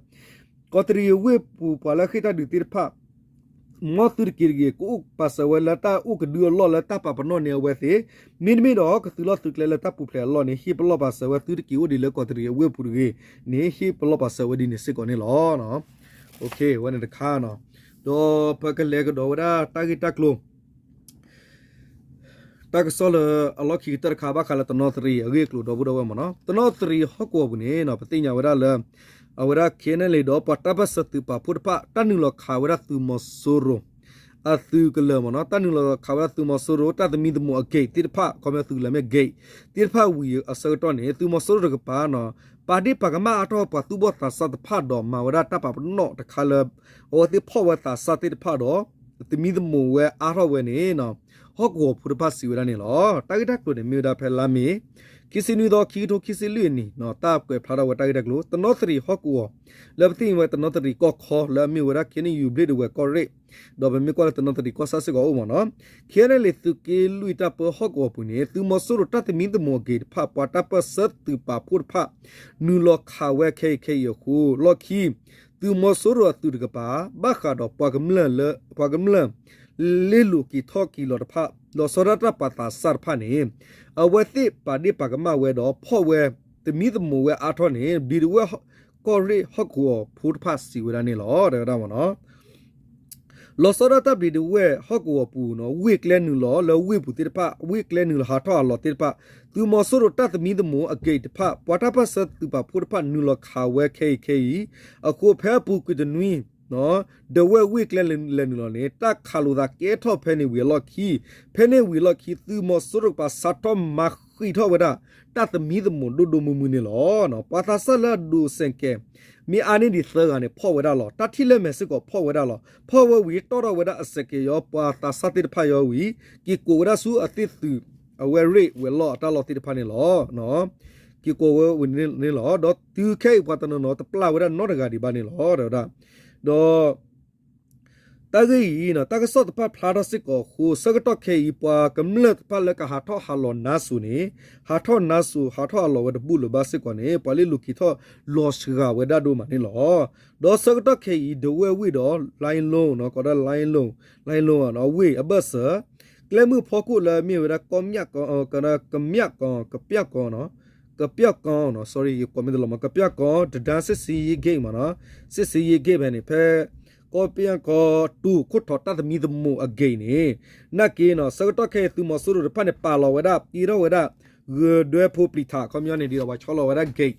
ကီးတရံးအဝ့ၢ်ပူၤပှၤလၢဃ့ၢ်တၢ်ဒုးသ့ၣ်တဖၣ် မ်သုတက့ၤတဂ့ၤ ကအိၣ်ပာ်စၢၤဝဲလၢတၢ်အိၣ်ကဒုအလီၢ်လၢတၢ်ပာ်ပနီၣ်န့ၢ်အဝဲသ့ၣ်, မ့တမ့ၢ်ဒီးကသုးလီၢ်သုးကျဲလၢတၢ်ပူၤဖျဲးအလီၢ်န့ၣ် ဟ့ၣ်ပလီၢ်ပာ်စၢၤဝဲသုတက့ၤအိၣ်ဒံးလၢကီးတရံးအဝ့ၢ်ပူၤတဂ့ၤန့ၣ် ဟ့ၣ်ပလီၢ်ပာ်စၢၤဝဲဒ်န့ၣ်စ့ၢ်ကီးန့ၣ်လီၤ. ဝဲန့ၣ်တခါနီၤ, ဒီးပကလဲၤကဒီးဝဲဒၣ်တၢ်ဂ့ၢ်တၢ်ကျိၤ တၢ်ကစီၣ်လၢအလီၢ်ခံကတၢၢ်တခါ ဘၣ်ဃးလၢတနီသရံးအဂ့ၢ်အကျိၤ ဒီပုၢ်ဒီဝဲၢ်မ့ၢ်နီၤ, တနီသရံးဟီၣ်ကဝီၤပူၤန့ၣ် ပသ့ၣ်ညါဝဲဒၣ်လၢ အဝဲဒၣ် ခ့ၣ်အဲၣ်ယူၣ် ဒီးပှၤတၢ်ပၢၢ်ဆၢသုးပာ်ဖှိၣ်တဖၣ် တၢ်နုာ်လီၤခးဝဲဒၣ်သုးမီၤစိရိၤ အသုးကလၢၤမ့ၢ်နီၤ, တၢ်နုာ်လီၤခးဝဲဒၣ်သုးမီၤစိရိၤ တၢ်သမံသမိးအ gate သ့ၣ်တဖၣ် ခီပညီသုးကလၢၤမ့ၢ် gate သ့ၣ်တဖၣ်ဝံၤအဆၢကတီၢ်န့ၣ် သုးမီၤစိရိၤတကပၤနီၤ ပာ်ဒ့ၣ်ပာ်ကမၣ်အါထီၣ်ပှၤသူၣ်ဘီၣ်သးစၢ်တဖၣ်ဒီး မၤဝဲဒၣ်တၢ်ပာ်ပနီၣ်တခါလၢ အဝဲသ့ၣ်ဖီၣ်ဝဲသးစၢ်သ့ၣ်တဖၣ်ဒီး သမံသမိးဝဲအါထီၣ်ဝဲန့ၣ် ဟီၣ်ကဝီၤဖိတဖၣ်စံးဝဲဒၣ်န့ၣ်လီၤ. တၢ်ဂ့ၢ်တၢ်ကျိၤန့ၣ် မ့ၢ်ဝဲဒၣ်ဖဲလါမ့ၤ ခံဆံနွံသီ ခံကထိခံဆံလွံၢ်အနံၣ်နီၤ တၢ်ကွဲးဖျါထီၣ်ဝဲတၢ်ဂ့ၢ်တၢ်ကျိၤ တနီသရံးဟီၣ်ကဝီၤ လၢပသ့ၣ်ညါဝဲတနီသရံးကီၢ်ခီ လၢအမ့ၢ်ဝဲဒၣ် ခ့ၣ်အဲၣ်ယူၣ် ဘျ့ၣ်ဒဝဲၢ်ကီၢ်ရ့ၣ် ဒီးပမ့ၢ်ကွၢ်လၢတနီသရံးကီၢ်ဆၣ်စ့ၢ်ကီးအိၣ်မ့ၢ်နီၤ, ခ့ၣ်အဲၣ်ယူၣ် သုးက့လွံၢ်တၢ်ပၢဟီၣ်ကဝီၤပူၤန့ၣ် သုးမီၤစိရိၤတၢ်သမံသမိးအ gate တဖၣ် ပှၤတၢ်ပၢၢ်ဆၢသုးပာ်ဖှိၣ်တဖၣ် နုာ်လီၤခးဝဲခဲအံၤခဲအံၤအဃိ လီၢ်ခံ သုးမီၤစိရိၤအသုးတကပၤ ဘၣ်ဃးဒီးပှၤကမျၢၢ်လၢ ပှၤကမျၢၢ် လ့လိာ်က့ၤထီၣ်က့ၤလီၤတဖၣ် လီၤဆီဒၣ်တၢ်ပာ်သးစၢ်တဖၣ်န့ၣ် အဝဲသ့ၣ်ပာ်ဒ့ၣ်ပာ်ကမၣ်ဝဲဒီးဖီၣ်ဝဲ သမံသမိးဝဲအါထီၣ်န့ၣ် ဘျ့ၣ်ဒဝဲၢ်ကီၢ်ရ့ၣ်ဟီၣ်ကဝီၤဖိတဖၣ်စံးဝဲဒၣ်န့ၣ်လီၤ တဲဝဲဒၣ်မ့ၢ်နီၤ. လီၤဆီဒၣ်တၢ်ဘျ့ၣ်ဒဝဲၢ်ဟီၣ်ကဝီၤပူၤနီၤ ဝ့ၢ်ကျဲနုာ်လီၤလၢဝ့ၢ်ပူၤသ့ၣ်တဖၣ် ဝ့ၢ်ကျဲနုာ်လီၤဟးထီၣ်ဟးလီၤသ့ၣ်တဖၣ် သုးမီၤစိရိၤတၢ်သမံသမိးအ gate တဖၣ် ပှၤတၢ်ပၢၢ်ဆၢသုးပာ်ဖှိၣ်တဖၣ်နုာ်လီၤခးဝဲခဲအံၤခဲအံၤ အဃိဖဲအပူၤကွံာ်တနွံ ဒီးဝ့ၢ်ဝ့ၢ်ကျဲလဲၤနုာ်လီၤန့ၣ် တၢ်ခးလိာ်သးကဲထီၣ်ဖဲန့ၣ်ဝံၤအလီၢ်ခံ ဖဲန့ၣ်ဝံၤအလီၢ်ခံ သုးမီၤစိရိၤတကပၤစးထီၣ်မၤဃံးထီၣ်ဝဲဒၣ် တၢ်သမံသမိးဒိၣ်ဒိၣ်မုၢ်မုၢ်န့ၣ်လီၤ. ပှၤသးစၢ်လၢအဒိးစဲးကဲး မ့ၢ်အါန့ၢ်ဒံးသၢဂၤန့ၣ် ဖီၣ်ဝဲဒၣ်လီၤ. တၢ်ထံၣ်လိာ်မဲာ်စ့ၢ်ကီးဖီၣ်ဝဲဒၣ်လီၤ. ဖီၣ်ဝဲဝံၤတီၣ်ထီၣ်ဝဲဒၣ်အစဲးကဲးယီၤ ပှၤသးစၢ်သ့ၣ်တဖၣ်ယီၤဝံၤ က့ၤကိးဝဲဒၣ်ဆူအသ့ၣ်သုး အဝဲရ့ၣ်ဝဲၤလီၢ်အတၢ်လီၢ်သ့ၣ်တဖၣ်န့ၣ်လီၤ. က့ၤကိးဝဲဝံၤန့ၣ်လီၤ. ဒီးတုၤခဲအံၤပှၤတနီၤနီၤတပျၢ်ဝဲဒၣ်နီတဂၤဒံးဘၣ်န့ၣ်လီၤ တဲဝဲဒၣ်. ဒီး တၢ်ဂ့ၢ်အံၤ တၢ်ကစီၣ်တဖၣ်ဖျါထီၣ်စ့ၢ်ကီးအဃိ ဆၢကတီၢ်ခဲအံၤ ပှၤကမျၢၢ်တဖၣ်လၢကဟးထီၣ်ဟးလီၤနါစိၤန့ၣ် ဟးထီၣ်နါစိၤ ဟးထီၣ်ဟးလီၤဝဲတဘူၣ်လၢၤဘၣ်စ့ၢ်ကီးန့ၣ် ပှၤလ့လိာ်က့ၤထီၣ်လီၤစှၤဝဲဒၣ်ဒိၣ်မးန့ၣ်လီၤ. ဒီးဆၢကတီၢ်ခဲအံၤ ဒဝဲၢ်ဝ့ၢ်ဒီး လိုင်းလိၤ ကိးဒၣ် လိုင်းလိၤ လိုင်းလိၤ ဝ့ၢ်အဘၢၣ်စၢၤ ကျဲမုၢ်ဖီခိၣ်လၢအမ့ၢ်ဝဲဒၣ် ကီၢ်မျၢ်ကီၢ် ကမျၢ်ကီၢ် ကပျၢ်ကီၢ်နီၤ ကပျီၣ်ကီ, sorry ယကိးမ့ၢ်တလီၤမး, ကပျီၣ်ကီ တဒါ စစ်ဆင်ရေးဂိတ်မးနီၤ, စစ်ဆင်ရေးဂိတ် ဖဲန့ၣ် ဖဲ ကပျီၣ်ကီ တူၢ်ခိၣ်ထီးတၢ်သမံသမိးအဂိတ်န့ၣ်, နာ်က့နီၤ ဆၢကတီၢ်ခဲအံၤ သုးမီၤစိရိၤတဖၣ်န့ၣ် ပာ်လီၤဝဲဒၣ် တ့ထီၣ်ဝဲဒၣ် ဂၢၤဒွဲဖိပျံၤထး ခီပညီန့ၣ် ဒ်သိးပှၤဆီလီၤဝဲဒၣ် gate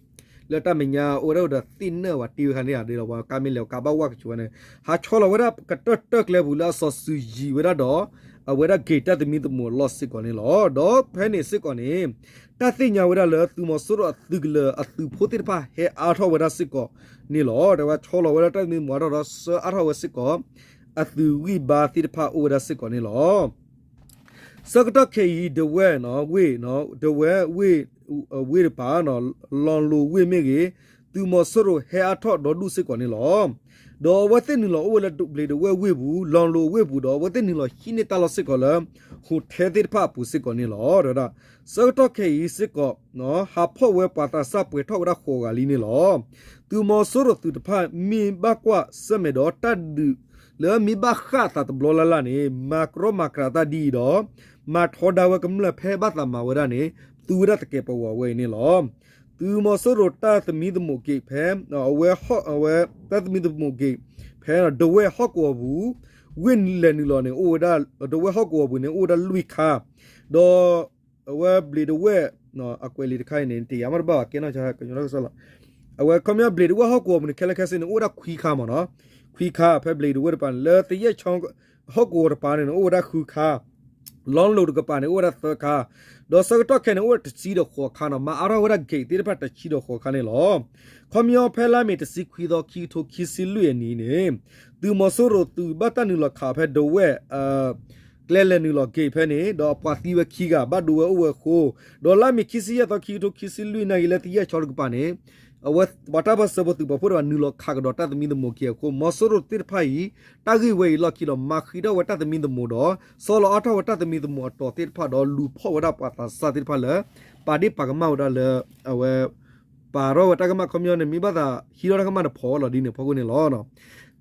လၢတၢ်မဲာ်ညါအိၣ်ဝဲဒၣ်ဒီးသ့ၣ်နၢၣ်ဝဲတ့ဝဲခါန့ၣ် ဒ်သိးပှၤကါမ့ၢ်လဲၤကးဘၣ်ဝဲကဆူးဝဲန့ၣ် ဟးဆီလီၤဝဲဒၣ်ကတၢၢ်တၢၢ်ကျဲပူၤလၢအစီၤစုၤယံၤဝဲဒၣ်ဒီး အဝဲဒၣ် gate တၢ်သမံသမိးအလီၢ်စ့ၢ်ကီးန့ၣ်လီၤ. ဒီးဖဲန့ၣ်စ့ၢ်ကီးန့ၣ် တၢ်သ့ၣ်ညါဝဲဒၣ်လၢသုးမီၤစိရိၤအသုးကလၢၤအသုးဖိသ့ၣ်တဖၣ်ဟဲအါထီၣ်ဝဲဒၣ်စ့ၢ်ကီးန့ၣ်လီၤ. တဲဝဲဆီလီၤဝဲဒၣ်တၢ်သမံသမိးအါထီၣ်ဒီးဆှၢအါထီၣ်ဝဲစ့ၢ်ကီး အသုးဂံၢ်ဘါသ့ၣ်တဖၣ်အိၣ်ဝဲဒၣ်စ့ၢ်ကီးန့ၣ်လီၤ. ဆၢကတီၢ်ခဲအံၤ ဒဝဲၢ်ဝ့ၢ်, ဒဝဲၢ်ဝ့ၢ်တပၤ, လီၤလိၤဝ့ၢ်မ့ၢ်ဂ့ၤ, သုးမီၤစိရိၤဟဲအါထီၣ်ဒီဒူၣ်စ့ၢ်ကီးန့ၣ်လီၤ. ဒီးအဝဲသ့ၣ်နုာ်လီၤအိၣ်ဝဲလၢဘျံးဒဝဲၢ်ဝ့ၢ်ပူၤ, လီၤလိၤဝ့ၢ်ပူၤဒီး အဝဲသ့ၣ်နုာ်လီၤဟံးန့ၢ်တၢ်လီၢ်စ့ၢ်ကီးလၢ hotel သ့ၣ်တဖၣ်အပူၤစ့ၢ်ကီးန့ၣ်လီၤ. ဒီးဆၢကတီၢ်ခဲအံၤစ့ၢ်ကီး ဟးဖီၣ်ဝဲပှၤသးစၢ်ပှဲၤထီၣ်ဝဲဒၣ်ဃိးဂၤလံန့ၣ်လီၤ. သုးမီၤစိရိၤသုးတဖၣ်မ့ၢ်ဘၣ်ကွၢ်ဆၢၣ်မဲာ်ဒီးတၢ်ဒုးလၢမ့ၢ်ဘၣ်ဃးအသးတဘျီလၢ်လၢ်န့ၣ် မၤကြီမၤကြၤတၢ်ဒ်အံၤဒီး မၤထီဒါဝဲကမျၢၢ်ဖဲဘၣ်သးမၤဝဲဒၣ်န့ၣ် သူဝဲဒၣ်သကဲးပဝးဝဲအံၤန့ၣ်လီၤ. သုးမီၤစိရိၤတၢ်သမံသမိးက့ၤဖဲ အဝဲ တၢ်သမံသမိးက့ၤဖဲ ဒဝဲၢ်ဟီၣ်ကဝီၤပူၤ ဝ့ၢ်လဲၤနုာ်လီၤန့ၣ် အိၣ်ဝဲဒၣ် ဒဝဲၢ်ဟီၣ်ကဝီၤပူၤန့ၣ် အိၣ်ဝဲဒၣ်လွံၢ်ခါ ဒီး အဝဲဘျံးဒဝဲၢ် အကွဲးလံာ်တခါအံၤန့ၣ် တယာ်မ့ၢ်တဘၣ်ဘၣ် ကဲနီၢ်ဆါကညီကစီၣ်လီၤ. အဝဲခီပညီဘျံးဒဝဲၢ်ဟီၣ်ကဝီၤပူၤန့ၣ် ခဲလၢာ်ခဲဆ့န့ၣ် အိၣ်ဝဲဒၣ်ခွံခါမ့ၢ်နီၤ, ခွံခါ ဖဲဘျံးဒဝဲၢ်တပၤန့ၣ် လၢသယဲၢ်ချီ ဟီၣ်ကဝီၤတပၤန့ၣ် အိၣ်ဝဲဒၣ်ဃုခါ, လီလိၤတကပၤန့ၣ် အိၣ်ဝဲဒၣ်သၢခါ, ဒီးဆၢကတီၢ်ခဲအံၤန့ၣ် အိၣ်ဝဲဒၣ်တဆံဒီးဃိးခါနီၤ, မၤအါထီၣ်ဝဲဒၣ် gate သ့ၣ်တဖၣ်တဆံဒီးဃိးခါန့ၣ်လီၤ. ခီပညီဖဲလါမ့ၤတဆံခွံသီ ခံကထိခံဆံလွံၢ်အနံၤန့ၣ် သုးမီၤစိရိၤသုးဘၣ်တၢ်နုာ်လီၤခးဖဲဒဝဲၢ် ကျဲလဲၤနုာ်လီၤက့ၤဖဲန့ၣ် ဒီးအပှၤသံဝဲခံဂၤ ဘၣ်ဒိဝဲအိၣ်ဝဲအဃိ, ဒီးလါမ့ၤခံဆံယဲၢ်သီ ခံကထိခံဆံလွံၢ်နာ်က့ၤ လၢသယဲၢ်ချီတကပၤန့ၣ် အဝဲပှၤတၢ်ပၢၢ်ဆၢဖိသုးပာ်ဖှိၣ်တဖၣ် နုာ်လီၤခးကဒီးတၢ်သမံသမိးက့ၤအဃိ မီၤစိရိၤသ့ၣ်တဖၣ်အံၤ တၢ်ဂ့ၢ်ဝဲအံၤလီၢ်ခံဒီး မၤဃံးထီၣ်ဝဲတၢ်သမံသမိးဒီး ဆီလီၤအါထီၣ်ဝဲတၢ်သမံသမိးအတီၤသ့ၣ်တဖၣ်ဒီး လူၤဖီၣ်ဝဲဒၣ်ပှၤသးစၢ်သ့ၣ်တဖၣ်လၢ ပာ်ဒ့ၣ်ပာ်ကမၣ်ဝဲဒၣ်လၢ အဝဲ ပာ်ထီၣ်ဝဲတၢ်ကမၣ်ခီပညီန့ၣ် မ့ၢ်ဘၣ်သးဟံးထီၣ်တၢ်ကမၣ်န့ၣ် ဖီၣ်ဝဲလီၤဒ်န့ၣ်အဖီခိၣ်န့ၣ်လီၤ.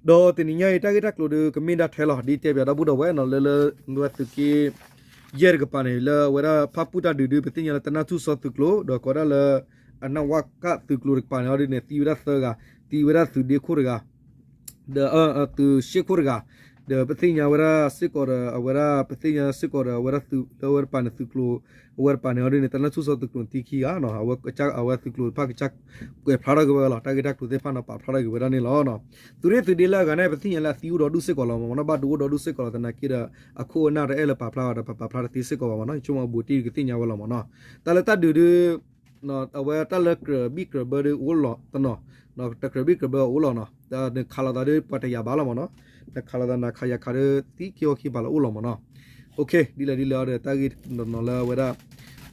ဒီးတနံၤညါအံၤ တၢ်ဂ့ၢ်တၢ်ကျိၤဒီး ကမ့ၢ်ဒၣ်ထဲလီၤ ဒ်တဲပၠးဒီပုၢ်ဒီဝဲၢ်နီၤ လၢလၢ ဝဲသုးက့ ယဲၢ်တကပၤန့ၣ် လၢအဝဲဒၣ်ဖၣ်ပူၣ်တၢ်ဒုးဒုး ပသ့ၣ်ညါလၢတနၢ်ထူၣ်စီသုးကျိၤ ဒီးကိးဒၣ်လၢ အနဝကသုးကျိၤတကပၤန့ၣ် အီၤဒ်န့ၣ် သံဝဲဒၣ်သၢဂၤ, သံဝဲဒၣ်သုးဒ့ခိၣ်တဂၤ ဒီးသုးရှ့ခိၣ်တဂၤ, ဒီးပသ့ၣ်ညါဝဲဒၣ်စ့ၢ်ကီးဒီး အဝဲဒၣ် ပသ့ၣ်ညါစ့ၢ်ကီးဒီး အဝဲဒၣ်သုးလၢအဝဲတပၤန့ၣ် သုးကျိၤ အဝဲတပၤန့ၣ် အီၤဒ်န့ၣ် တနၢ်ထူၣ်စီသုးကျိၤန့ၣ်သံခံဂၤ, အဝဲသုးကျိၤတဖၣ်ကစၢ် ကွဲးဖျါထီၣ်က့ၤဝဲလီၤ တၢ်ဂ့ၢ်တၢ်ကျိၤသ့ၣ်တဖၣ်န့ၣ် ပာ်ဖျါထီၣ်က့ၤဝဲဒၣ်န့ၣ်လီၤ. သုးရ့ၣ်သုးဒ့လၢအဂၤန့ၣ် ပသ့ၣ်ညါလၢအသံအိၣ်ဒီးဒူၣ်စ့ၢ်ကီးလီၤမ့ၢ်နီၤ, ဘၣ်ဒိအိၣ်ဒီးဒူၣ်စ့ၢ်ကီးလီၤ သနာ်က့ဒီး အခိၣ်အနၢ်တအဲၣ်လၢပာ်ဖျါဘၣ်ဒီး ပပာ်ဖျါတသ့စ့ၢ်ကီးဘၣ်မ့ၢ်နီၤ, ဆိကမိၣ်အဘူးတံၢ်ကသ့ၣ်ညါဝဲလီၤမ့ၢ်နီၤ. တၢ်လၢတၢ်ဒုးဒုး အဝဲတၢ်လၢကြၢးဘံၣ်ကြၢးဘၢဒုးအိၣ်လီၤတနီၤ, တကြၢးဘံၣ်ကြၢးဘၢအိၣ်လီၤနီၤ, နခးလိာ်သးဒုးပှၤတယာ်ဘၣ်လီၤမ့ၢ်နီၤ, နခးလိာ်သးနခးယၤခးဒုးသံခံအီခံပာ်လီၤအိၣ်လီၤမ့ၢ်နီၤ. ဒ်လဲၣ်ဒ်လဲၣ်အီၤဒီး တၢ်ဂ့ၢ်တနီၤနီၤလၢအဝဲဒၣ်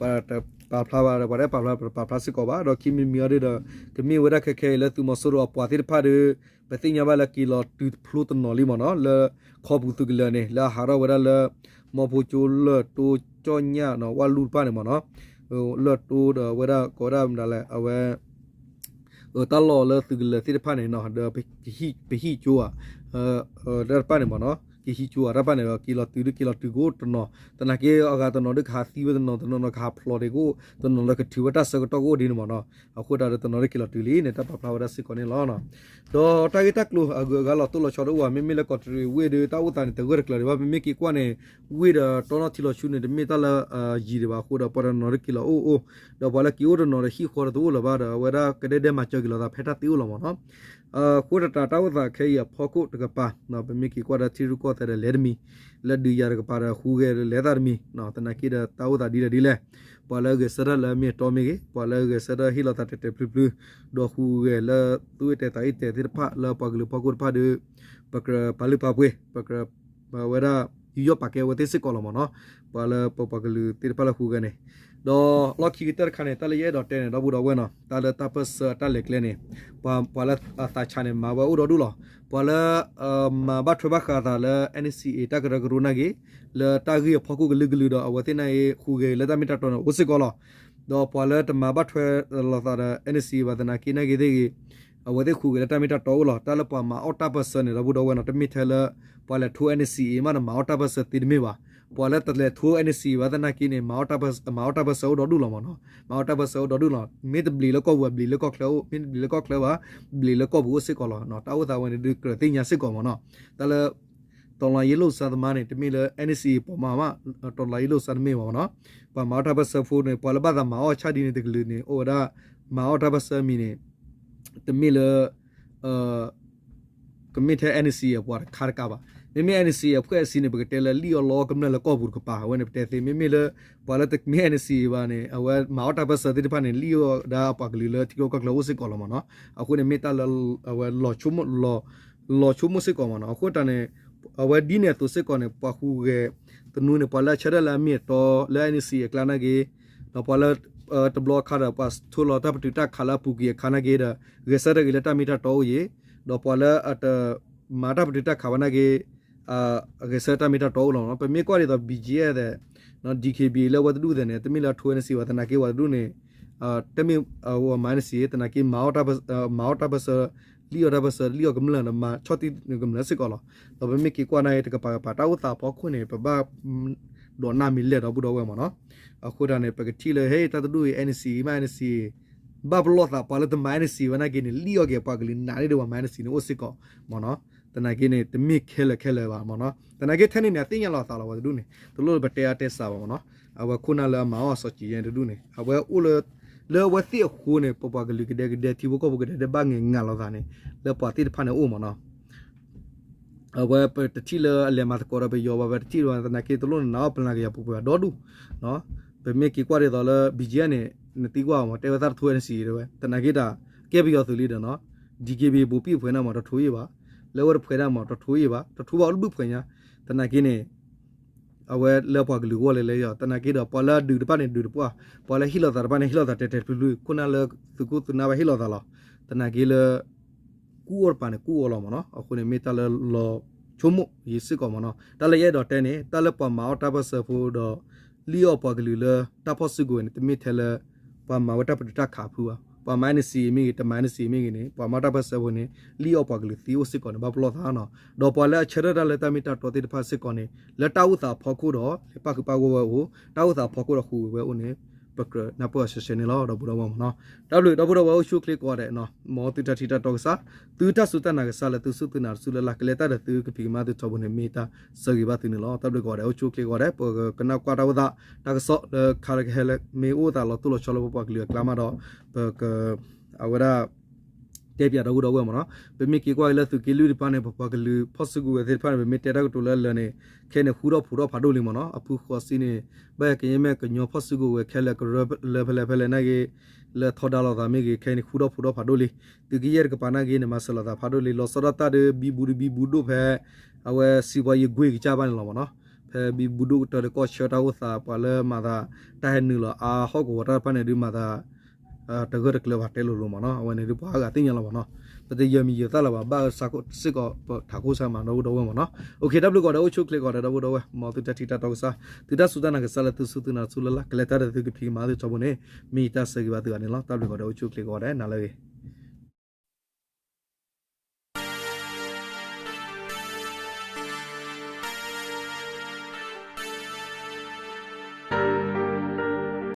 ပှၤတပာ်ဖျါဘၣ်ဒီး ပှၤတအဲၣ်ပာ်ဖျါ ပတပာ်ဖျါစ့ၢ်ကီးဘၣ်, ဒီးခံမံၤမံၤအီၤဒုးဒီး ကမ့ၢ်ဝဲဒၣ်ခဲခဲအံၤလၢသုးမီၤစိရိၤအပှၤသ့ၣ်တဖၣ်ဒီး ပသ့ၣ်ညါဘၣ်လၢက့ၤလီၤတုၤတဖျိတနီၤလံမ့ၢ်နီၤ, လၢခီပူၤသုးကလၢၤန့ၣ် လၢအဟးထီၣ်ဝဲဒၣ်လၢ မီဖိကၠိလၢၢ်တိကၠီၣ်ညၣ်နီၤ ဝၣ်လူၢ်တဖၣ်န့ၣ်မ့ၢ်နီၤ, လၢၢ်တိဒီးအဝဲဒၣ်ကိးဝဲဒၣ်မတၤလဲၣ် အဝဲ တၢ်လီၢ်လၢသုးကလၢၤသ့ၣ်တဖၣ်န့ၣ်နီၤ ဒီးပဟံၣ်ကၠိဧါ တၢ်တဖၣ်န့ၣ်မ့ၢ်နီၤ ကဟံၣ်ကၠိဧါ တၢ်တဖၣ်န့ၣ်ဒီး က့ၤလီၤတုၤဒုးက့ၤလီၤတုၤကအိၣ်တနီၤ, သနာ်က့အဂၤတနီၤဒုးကဟးသံဝဲတနီၤ တနီၤနီၤကဟးဖျိးဒံးကအိၣ် တနီၤနီၤကထုးဝဲတၢ်ဆၢကတီၢ်ကအိၣ်ဒ်န့ၣ်မ့ၢ်နီၤ, အဃိသတးဒီးတနီၤဒုးက့ၤလီၤတုၤလံန့ၣ် တၢ်ပာ်ဖျါဝဲဒၣ်စ့ၢ်ကီးန့ၣ်လီၤ. ဒီးတၢ်ဂ့ၢ်တၢ်ကျိၤအဂုၤအဂၤလီၤတိၢ်လီၤဆီတအိၣ်ဘၣ်, မ့မ့ၢ်လၢကီးတရံးဝ့ၢ်ဒီး တၢ်အိၣ်သးန့ၣ် တဂၢၢ်တကျၢၤဒံးဘၣ်, ပမ့ၢ်က့ၤကွၢ်န့ၣ် ဝ့ၢ်ဒီးတီနီၣ်ထံလီၤဆူန့ၣ် တမ့ၢ်တၢ်လၢယံၤဒံးဘၣ်အဃိဒီး ပှၤတနီၤဒုးက့ၤလီၤအိၣ်အိၣ်, ဒီးပှၤလၢက့ၤအိၣ်တနီၤဒီးဟံၣ်ဃီဒီးတအိၣ်လၢၤဘၣ်ဒီး အဝဲဒၣ်ကဒဲဒဲမၤစၢၤက့ၤလိာ်သးဖဲတၢ်သ့အိၣ်လီၤမ့ၢ်နီၤ. အဃိသတးတၢ်အိၣ်သးခဲအံၤအဖီခိၣ်တကပၤ ပမ့ၢ်က့ၤကွၢ်ဒီးထံရူၢ်ကီၢ်သဲးဒီးလဲၤတမံၤ, လၢဒုးယၤတကပၤဒီးဟူးဂဲၤဒီးလဲၤသးတမံၤ, သနာ်က့ဒီးတၢ်အိၣ်သးဒ်လဲၣ်ဒ်လဲၣ်, ပှၤလၢအဂဲၤဆၢထၢၣ်လၢအမ့ၢ်အတီမ့ၢ်ဂ့ၤ, ပှၤလၢအဂဲၤဆၢထၢၣ်ဟ့ၣ်လီၤသးတဲာ်တဲာ်ဖျုဖျု, ဒီးဟူးဂဲၤလၢသူၣ်အ့ၣ်တဲာ်သးအ့ၣ်တဲာ်သ့ၣ်တဖၣ် လၢပှၤကလုာ်ဖီခိၣ်တဖၣ်ဒီး ပကြၢးပာ်လုၢ်ပာ်ပှ့ၤ, ပကြၢး ပဝဲဒၣ် ယူးယီၣ်ပာ်ကဲဝဲသ့ၣ်စ့ၢ်ကီးလီၤမ့ၢ်နီၤ, ပှၤလၢပပှၤကလုာ်သ့ၣ်တဖၣ်လၢဟူးဂဲၤန့ၣ်, ဒီးလီၢ်ခံကတၢၢ်တခါန့ၣ် တၢ်လၢယအဲၣ်ဒိးတဲန့ၣ် ဒီပုၢ်ဒီဝဲၢ်နီၤ, တၢ်လၢတၢ်ပၢၢ်ဆၢအတၢ်လဲၤကျဲန့ၣ်, ပှၤ ပှၤလၢအသးဆးန့ၣ် မၤဝဲအိၣ်ဒီဒူၣ်လီၤ. ပှၤလၢ မၤဘၣ်ထွဲဘၣ်ဃးအသးလၢ NCA တၢ်ကရၢကရိနာ်က့ၤ, လၢတၢ်ဂ့ၢ်အဖီခိၣ်ကလုာ်ကလုာ်ဒီး အဝဲသ့ၣ်နာ်က့ၤ ဟူးဂဲၤလၢတၢ်မ့ၢ်တၢ်တီန့ၣ် အိၣ်စ့ၢ်ကီးလီၤ. ဒီးပှၤလၢတမၤဘၣ်ထွဲလိာ်သးဒီး NCA ဘၣ်သနာ်က့နာ်က့ၤသ့ၣ်ဂ့ၤ, အဝဲသ့ၣ်ဟူးဂဲၤလၢတၢ်မ့ၢ်တၢ်တီအိၣ်လီၤ. တၢ်လၢပှၤမၤအီၣ်တၢ်ပၢၢ်ဆၢန့ၣ် ဒီပုၢ်ဒီဝဲၢ်နီၤ, တမ့ၢ်ထဲလၢ ပှၤလဲၤထိ NCA မးဒီးမၤအီၣ်တၢ်ပၢၢ်ဆၢသ့တမ့ၢ်ဘၣ်. ပှၤလၢတလဲၤထိ NCA ဘၣ်သနာ်က့န့ၣ် မၤအီၣ်တၢ်ပၢၢ်ဆၢအိၣ်ဒီဒူၣ်လီၤမ့ၢ်နီၤ, မၤအီၣ်တၢ်ပၢၢ်ဆၢအိၣ်ဒီဒူၣ်လီၤ. မ့ၢ်တဘျံးလၢကီၢ်ပူၤဘၣ် ဘျံးလၢကီၢ်ချၢအိၣ်, မ့ၢ်တဘျံးလၢကီၢ်ချၢဘၣ် ဘျံးလၢကီၢ်ပူၤအိၣ်စ့ၢ်ကီးလီၤ. တၢ်အိၣ်သးဝဲန့ၣ်ဒုးကြၢးသ့ၣ်ညါစ့ၢ်ကီးမ့ၢ်နီၤ. တၢ်လၢ တော်လှန်ရေးလှုပ်ရှားသမားန့ၣ် တမ့ၢ်လၢ NCA ပှၤမၤဘၣ်, တော်လှန်ရေးလှုပ်ရှားသမားတမ့ၢ်ဘၣ်မ့ၢ်နီၤ. ပှၤမၤအီၣ်တၢ်ပၢၢ်ဆၢဖိန့ၣ် ပှၤလၢဘၣ်သးမၤအီၣ်ဆၣ်ဒ်န့ၣ်တကလုာ်န့ၣ် အိၣ်ဝဲဒၣ် မၤအီၣ်တၢ်ပၢၢ်ဆၢမံၤန့ၣ် တမ့ၢ်လၢ ကမ့ၢ်ထဲ NCA အပှၤတခါတကးဘၣ်. မ့မ့ၢ် NCA အဖွဲ့အစည်းန့ၣ် ပကတဲလၢလံၣ်အီၣ်လီအီၣ်ကမျၢၢ်လၢကီၢ်ပူၤတကပၤ အဝဲန့ၣ်ပတဲသ့. မ့မ့ၢ်လၢ ပှၤလၢတမ့ၢ် NCA ဘၣ်န့ၣ် အဝဲမၤအီၣ်တၢ်ပၢၢ်ဆၢသ့ၣ်တဖၣ်န့ၣ် လံၣ်အီၣ်ဒၣ်ပှၤကလုာ်လၢထံကီၢ်ကီၢ်ချၢအိၣ်စ့ၢ်ကီးလီၤမ့ၢ်နီၤ. အဃိန့ၣ်မ့ၢ်တၢ်လၢ အဝဲ လီၤဆိကမိၣ်စ့ၢ်ကီးမ့ၢ်နီၤ. အဃိတၢ်န့ၣ် အဝဲဒ်န့ၣ်အသိးစ့ၢ်ကီးန့ၣ် ပှၤဟူးဂဲၤသနူန့ၣ် ပှၤလၢအဆၢထၢၣ်လၢအမ့ၢ်အတီလၢ NCA အကျါနာ်က့ ဒီးပှၤလၢ တဘျီအခါဒီး ပှၤထိလီၤတၢ်ပတုာ်တၢ်ခးလၢအပူၤကွံာ်အခါနာ်က့ဒီး ဂဲၤဆၢထၢၣ်က့ၤလၢတၢ်မ့ၢ်တၢ်တီအိၣ်ယံၤ, ဒီးပှၤလၢအတမၤတၢ်ပတုာ်တၢ်ခးဘၣ်နာ်က့ ဂဲၤဆၢထၢၣ်တၢ်မ့ၢ်တၢ်တီအိၣ်လီၤမ့ၢ်နီၤ. ပမ့ၢ်ကွၢ်ဒ်သိး BGF ဒီး DKBA လၢအဝဲတဒူၣ်သ့ၣ်န့ၣ် တမ့ၢ်လၢအထိ NCA ဘၣ်သနာ်က့ ပှၤတဒူၣ်န့ၣ် တမ့ၢ်အဝဲမၤ NCA သနာ်က့ မၤအီၣ်တၢ်ပၢၢ်ဆၢ, လံၣ်အီၣ်တၢ်ပၢၢ်ဆၢ, လံၣ်အီၣ်ကမျၢၢ်ဒီး မၤဆီၣ်တံၢ်ကမျၢၢ်စ့ၢ်ကီးလီၤ. ဒီးပမ့ၢ်က့ၤကွၢ်နာ်က့ တကပၤကပၤ တၢ်အိၣ်သးအဖီခိၣ်န့ၣ် ပဘၣ်ဒိးနၢ်မ့ၢ်လဲၣ်ဒီပုၢ်ဒီဝဲၢ်မ့ၢ်နီၤ. အဃိတၢ်န့ၣ် ပကထံၣ်လၢ ဟဲ တၢ်တဒူၣ်အံၤ NCA မ့ၢ် NCA ဘၣ်ပလီၢ်သး ပှၤလၢတမၤ NCA ဘၣ်နာ်က့န့ၣ် လံၣ်အီၣ်က့ၤပှၤကလုာ်နးန့ၢ်ဒံးပှၤမၤ NCA န့ၣ်အိၣ်စ့ၢ်ကီးမ့ၢ်နီၤ. သနာ်က့န့ၣ် တမ့ၢ်ခဲလၢာ်ခဲလၢာ်ဘၣ်မ့ၢ်နီၤ. သနာ်က့ထဲန့ၣ်န့ၣ် အသ့ၣ်ညါလီၤအသးလီၤ ပှၤတဒူၣ်န့ၣ် တလိၣ်လၢပတဲအါတဲစှၤဘၣ်မ့ၢ်နီၤ. အဝဲခိၣ်နၢ်လၢအမၤအီၣ်စီၤကံၤယဲၢ်တဒူၣ်န့ၣ် အဝဲအိၣ်လၢ လၢအဝဲသ့ၣ်အဃိန့ၣ် ပပှၤကလုာ်ကဒဲကဒဲ ထံဖိကီၢ်ဖိကဒဲကဒဲဘၣ်ငဲၤငၤလီၤသးန့ၣ် လၢပှၤသ့ၣ်တဖၣ်န့ၣ်အိၣ်မ့ၢ်နီၤ. အဝဲပတထံၣ်လၢအလဲၤမၤသကိးဒီးပယီၤဘၣ် ပတထံၣ်လၢၤဘၣ် သနာ်က့တလိၣ်န့ၣ် နးအီၣ်ပနၢ်က့ၤယၤပူၤပှဲၤဒီဒူၣ်. ပမ့ၢ်က့ၤကွၢ်ဒ်သိးလၢ BGF န့ၣ် နသံကွၢ်မ့ၢ် တဲဝဲသးတထိ NCA တဲဝဲ သနာ်က့တၢ် ကဲပယီၤသုးလံဒီးနီၤ DKBA ဘူးပံၣ်ဖှဲးနၢ်မ့ၢ်တထိယံာ်ဘၣ်, လၢအဝဲတဖှဲးနၢ်မ့ၢ်တထိယံာ်ဘၣ် တထိဘၣ်အိၣ်တဘျုးဖှဲးညါ. သနာ်က့န့ၣ် အဝဲလၢပှၤကလုာ်ဂီၢ်လဲၤလဲၤယီၤ သနာ်က့ဒီး ပှၤလၢအဒုးတဖၣ်န့ၣ်ဒုးတပှၢ်, ပှၤလၢဟ့ၣ်လီၤသးတဖၣ်န့ၣ် ဟ့ၣ်လီၤသးတဲာ်တဲာ်ဖျုးဖျုး ခိၣ်နၢ်လၢသုးခိၣ်သုးနၢ်ဘၣ်ဟ့ၣ်လီၤသးလီၤ. သနာ်က့လၢ ကူၣ်အီၣ်တပၤန့ၣ် ကူၣ်အီၣ်လီၤမ့ၢ်နီၤ. အဃိန့ၣ်မ့ၢ်တၢ်လၢလီၤဆိကမိၣ်ယံၤစ့ၢ်ကီးမ့ၢ်နီၤ. တၢ်လၢယအဲၣ်ဒိးတဲန့ၣ် တၢ်လၢပှၤမၤအီၣ်တၢ်ပၢၢ်ဆၢဖိဒီး လံၣ်အီၣ်ပှၤကလုာ်လၢတၢ်ဖီၣ်စုကဝဲၤန့ၣ် တမ့ၢ်ထဲလၢ ပှၤမၤဝဲတၢ်ပတုာ်တၢ်ခးအဖုဘၣ်. ပှၤမၤ NCA မ့ၢ်ဂ့ၤ တမၤ NCA မ့ၢ်ဂ့ၤန့ၣ် ပှၤမၤတၢ်ပၢၢ်ဆၢဖိန့ၣ် လံၣ်အီၣ်ပှၤကလုာ်သံအိၣ်စ့ၢ်ကီးန့ၣ် ဘၣ်ပလီၢ်သးနီၤ. ဒီးပှၤလၢအဆၢထၢၣ်တၢ်လၢတၢ်မ့ၢ်တၢ်တီသ့ၣ်တဖၣ်စ့ၢ်ကီးန့ၣ် လၢတၢ်အိၣ်သးအဖီခိၣ်ဒီး လဲၤပၣ်ဃုာ်ပၣ်ဂီၢ်ဝဲအိၣ်, တၢ်အိၣ်သးအဖီခိၣ်ဒီးဟူးဂဲၤဝဲအိၣ်န့ၣ် ပကြၢးနၢ်ပၢၢ်အီၤဆှဲဆှဲန့ၣ်လီၤ ဒီပုၢ်ဒီဝဲၢ်မ့ၢ်နီၤ. တၢ်ဘျုးဒီပုၢ်ဒီဝဲၢ်အိၣ်ဆူၣ်အိၣ်ချ့ကိးဂၤဒဲး, မ်သုတၢ်ထံၣ်တၢ်တီကစၢ်, သုတၢ်စူၢ်တၢ်နာ်ကစၢ်လၢသုစူၢ်သုနာ်တစူၢ်လၢ်လၢ် ကလဲၤတၢ်ဒီးသုကဖံးကမၤသုထီဘိန့ၣ် မ့ၢ်တၢ်ဆၢဂ့ၤဘၣ်သုန့ၣ်လီၤ. တၢ်ဘျုးကိးဂၤဒဲး အိၣ်ဆူၣ်အိၣ်ချ့ကိးဂၤဒဲး, ပကနၣ်ကွၢ်တၢ်အိၣ်သး တၢ်ကစီၣ်လၢခါလၢကဟဲလၢ မ့ၢ်အိၣ်သးလီၤတိၢ်လီၤဆီလၢပပှၤကလုာ်အကျါမးဒီး ပက အဝဲဒၣ် တဲပၠးဒီပုၢ်ဒီဝဲၢ်မ့ၢ်နီၤ. ပမ့ၢ်က့ၤကွၢ်က့ၤလၢသုးက့လွံၢ်တဖၣ်န့ၣ် ပပှၤကလုာ်ဖီၣ်စုကဝဲၤသ့ၣ်တဖၣ်န့ၣ် ပမ့ၢ်တဲတၢ်ကတိၤလၢအလၢာ်န့ၣ် ခဲအံၤန့ၣ်ဃူထီၣ်ဖိးထီၣ်ဖးဒိၣ်လံမ့ၢ်နီၤ. အဖုဃီးစံန့ၣ် ဘၣ်ကယဲၢ်မ့ၢ်ကညီဖီၣ်စုကဝဲၤခဲလၢာ်ကရၢလၢဖဲလဲၣ်ဖဲလဲၣ်နာ်က့ လၢထီဒါလိာ်သးမ့ၢ်ဂ့ၤ ခဲအံၤန့ၣ်ဃူထီၣ်ဖိးထီၣ်ဖးဒိၣ်လံ. သုးကယဲၢ်တကပၤနာ်က့န့ၣ် မၤစၢၤလိာ်သးဖးဒိၣ်လံ. လီၤဆီဒၣ်တၢ်ဒီး ဘံဘူတဘံဘူဒိၣ်ဖဲ အဝဲစံးပှၤယကွ့ကစၢ်ဘၣ်န့ၣ်လီၤမ့ၢ်နီၤ. ဖဲဘံဘူဒိၣ်ကတၢၢ်ဒီးကီၢ်ဆၢတၢ်အိၣ်သး ပှၤလၢမၤသး တၢ်ဟဲနုာ်လီၤအါဟီၣ်ကဝီၤတၢ်တဖၣ်န့ၣ် ဒုးမၤသး တဂၢၢ်တကျၢၤဘၣ်တဲလိၤလိၤမ့ၢ်နီၤ. အဝဲန့ၣ်ဒုးပှၤအါဂၤသ့ၣ်ညါလီၤမ့ၢ်နီၤ. ပတယၢၤမံၤယၢၤသၣ်လၢၤဘၣ် ဘၣ်ဆၢစ့ၢ်ကီးပထးခိၣ်ဆါမးဒီပုၢ်ဒီဝဲၢ်မ့ၢ်နီၤ. အိၣ်ခ့ တၢ်ဘျုးကိးဂၤဒဲး အိၣ်ဆူၣ်အိၣ်ချ့ကိးဂၤဒဲး ဒီပုၢ်ဒီဝဲၢ် မ်သုတၢ်ထံၣ်တၢ်တီကစၢ် သုတၢ်စူၢ်တၢ်နာ်ကစၢ်လၢသုစူၢ်သုနာ်တစူၢ်လၢ်လၢ် ကလဲၤတၢ်ဒီးသုကဖံးကမၤသုထီဘိန့ၣ် မ့ၢ်တၢ်ဆၢဂ့ၤဘၣ်သုဂၤန့ၣ်လီၤ. တၢ်ဘျုးကိးဂၤဒဲး အိၣ်ဆူၣ်အိၣ်ချ့ကိးဂၤဒဲး နၤလၢအဂ့ၤ.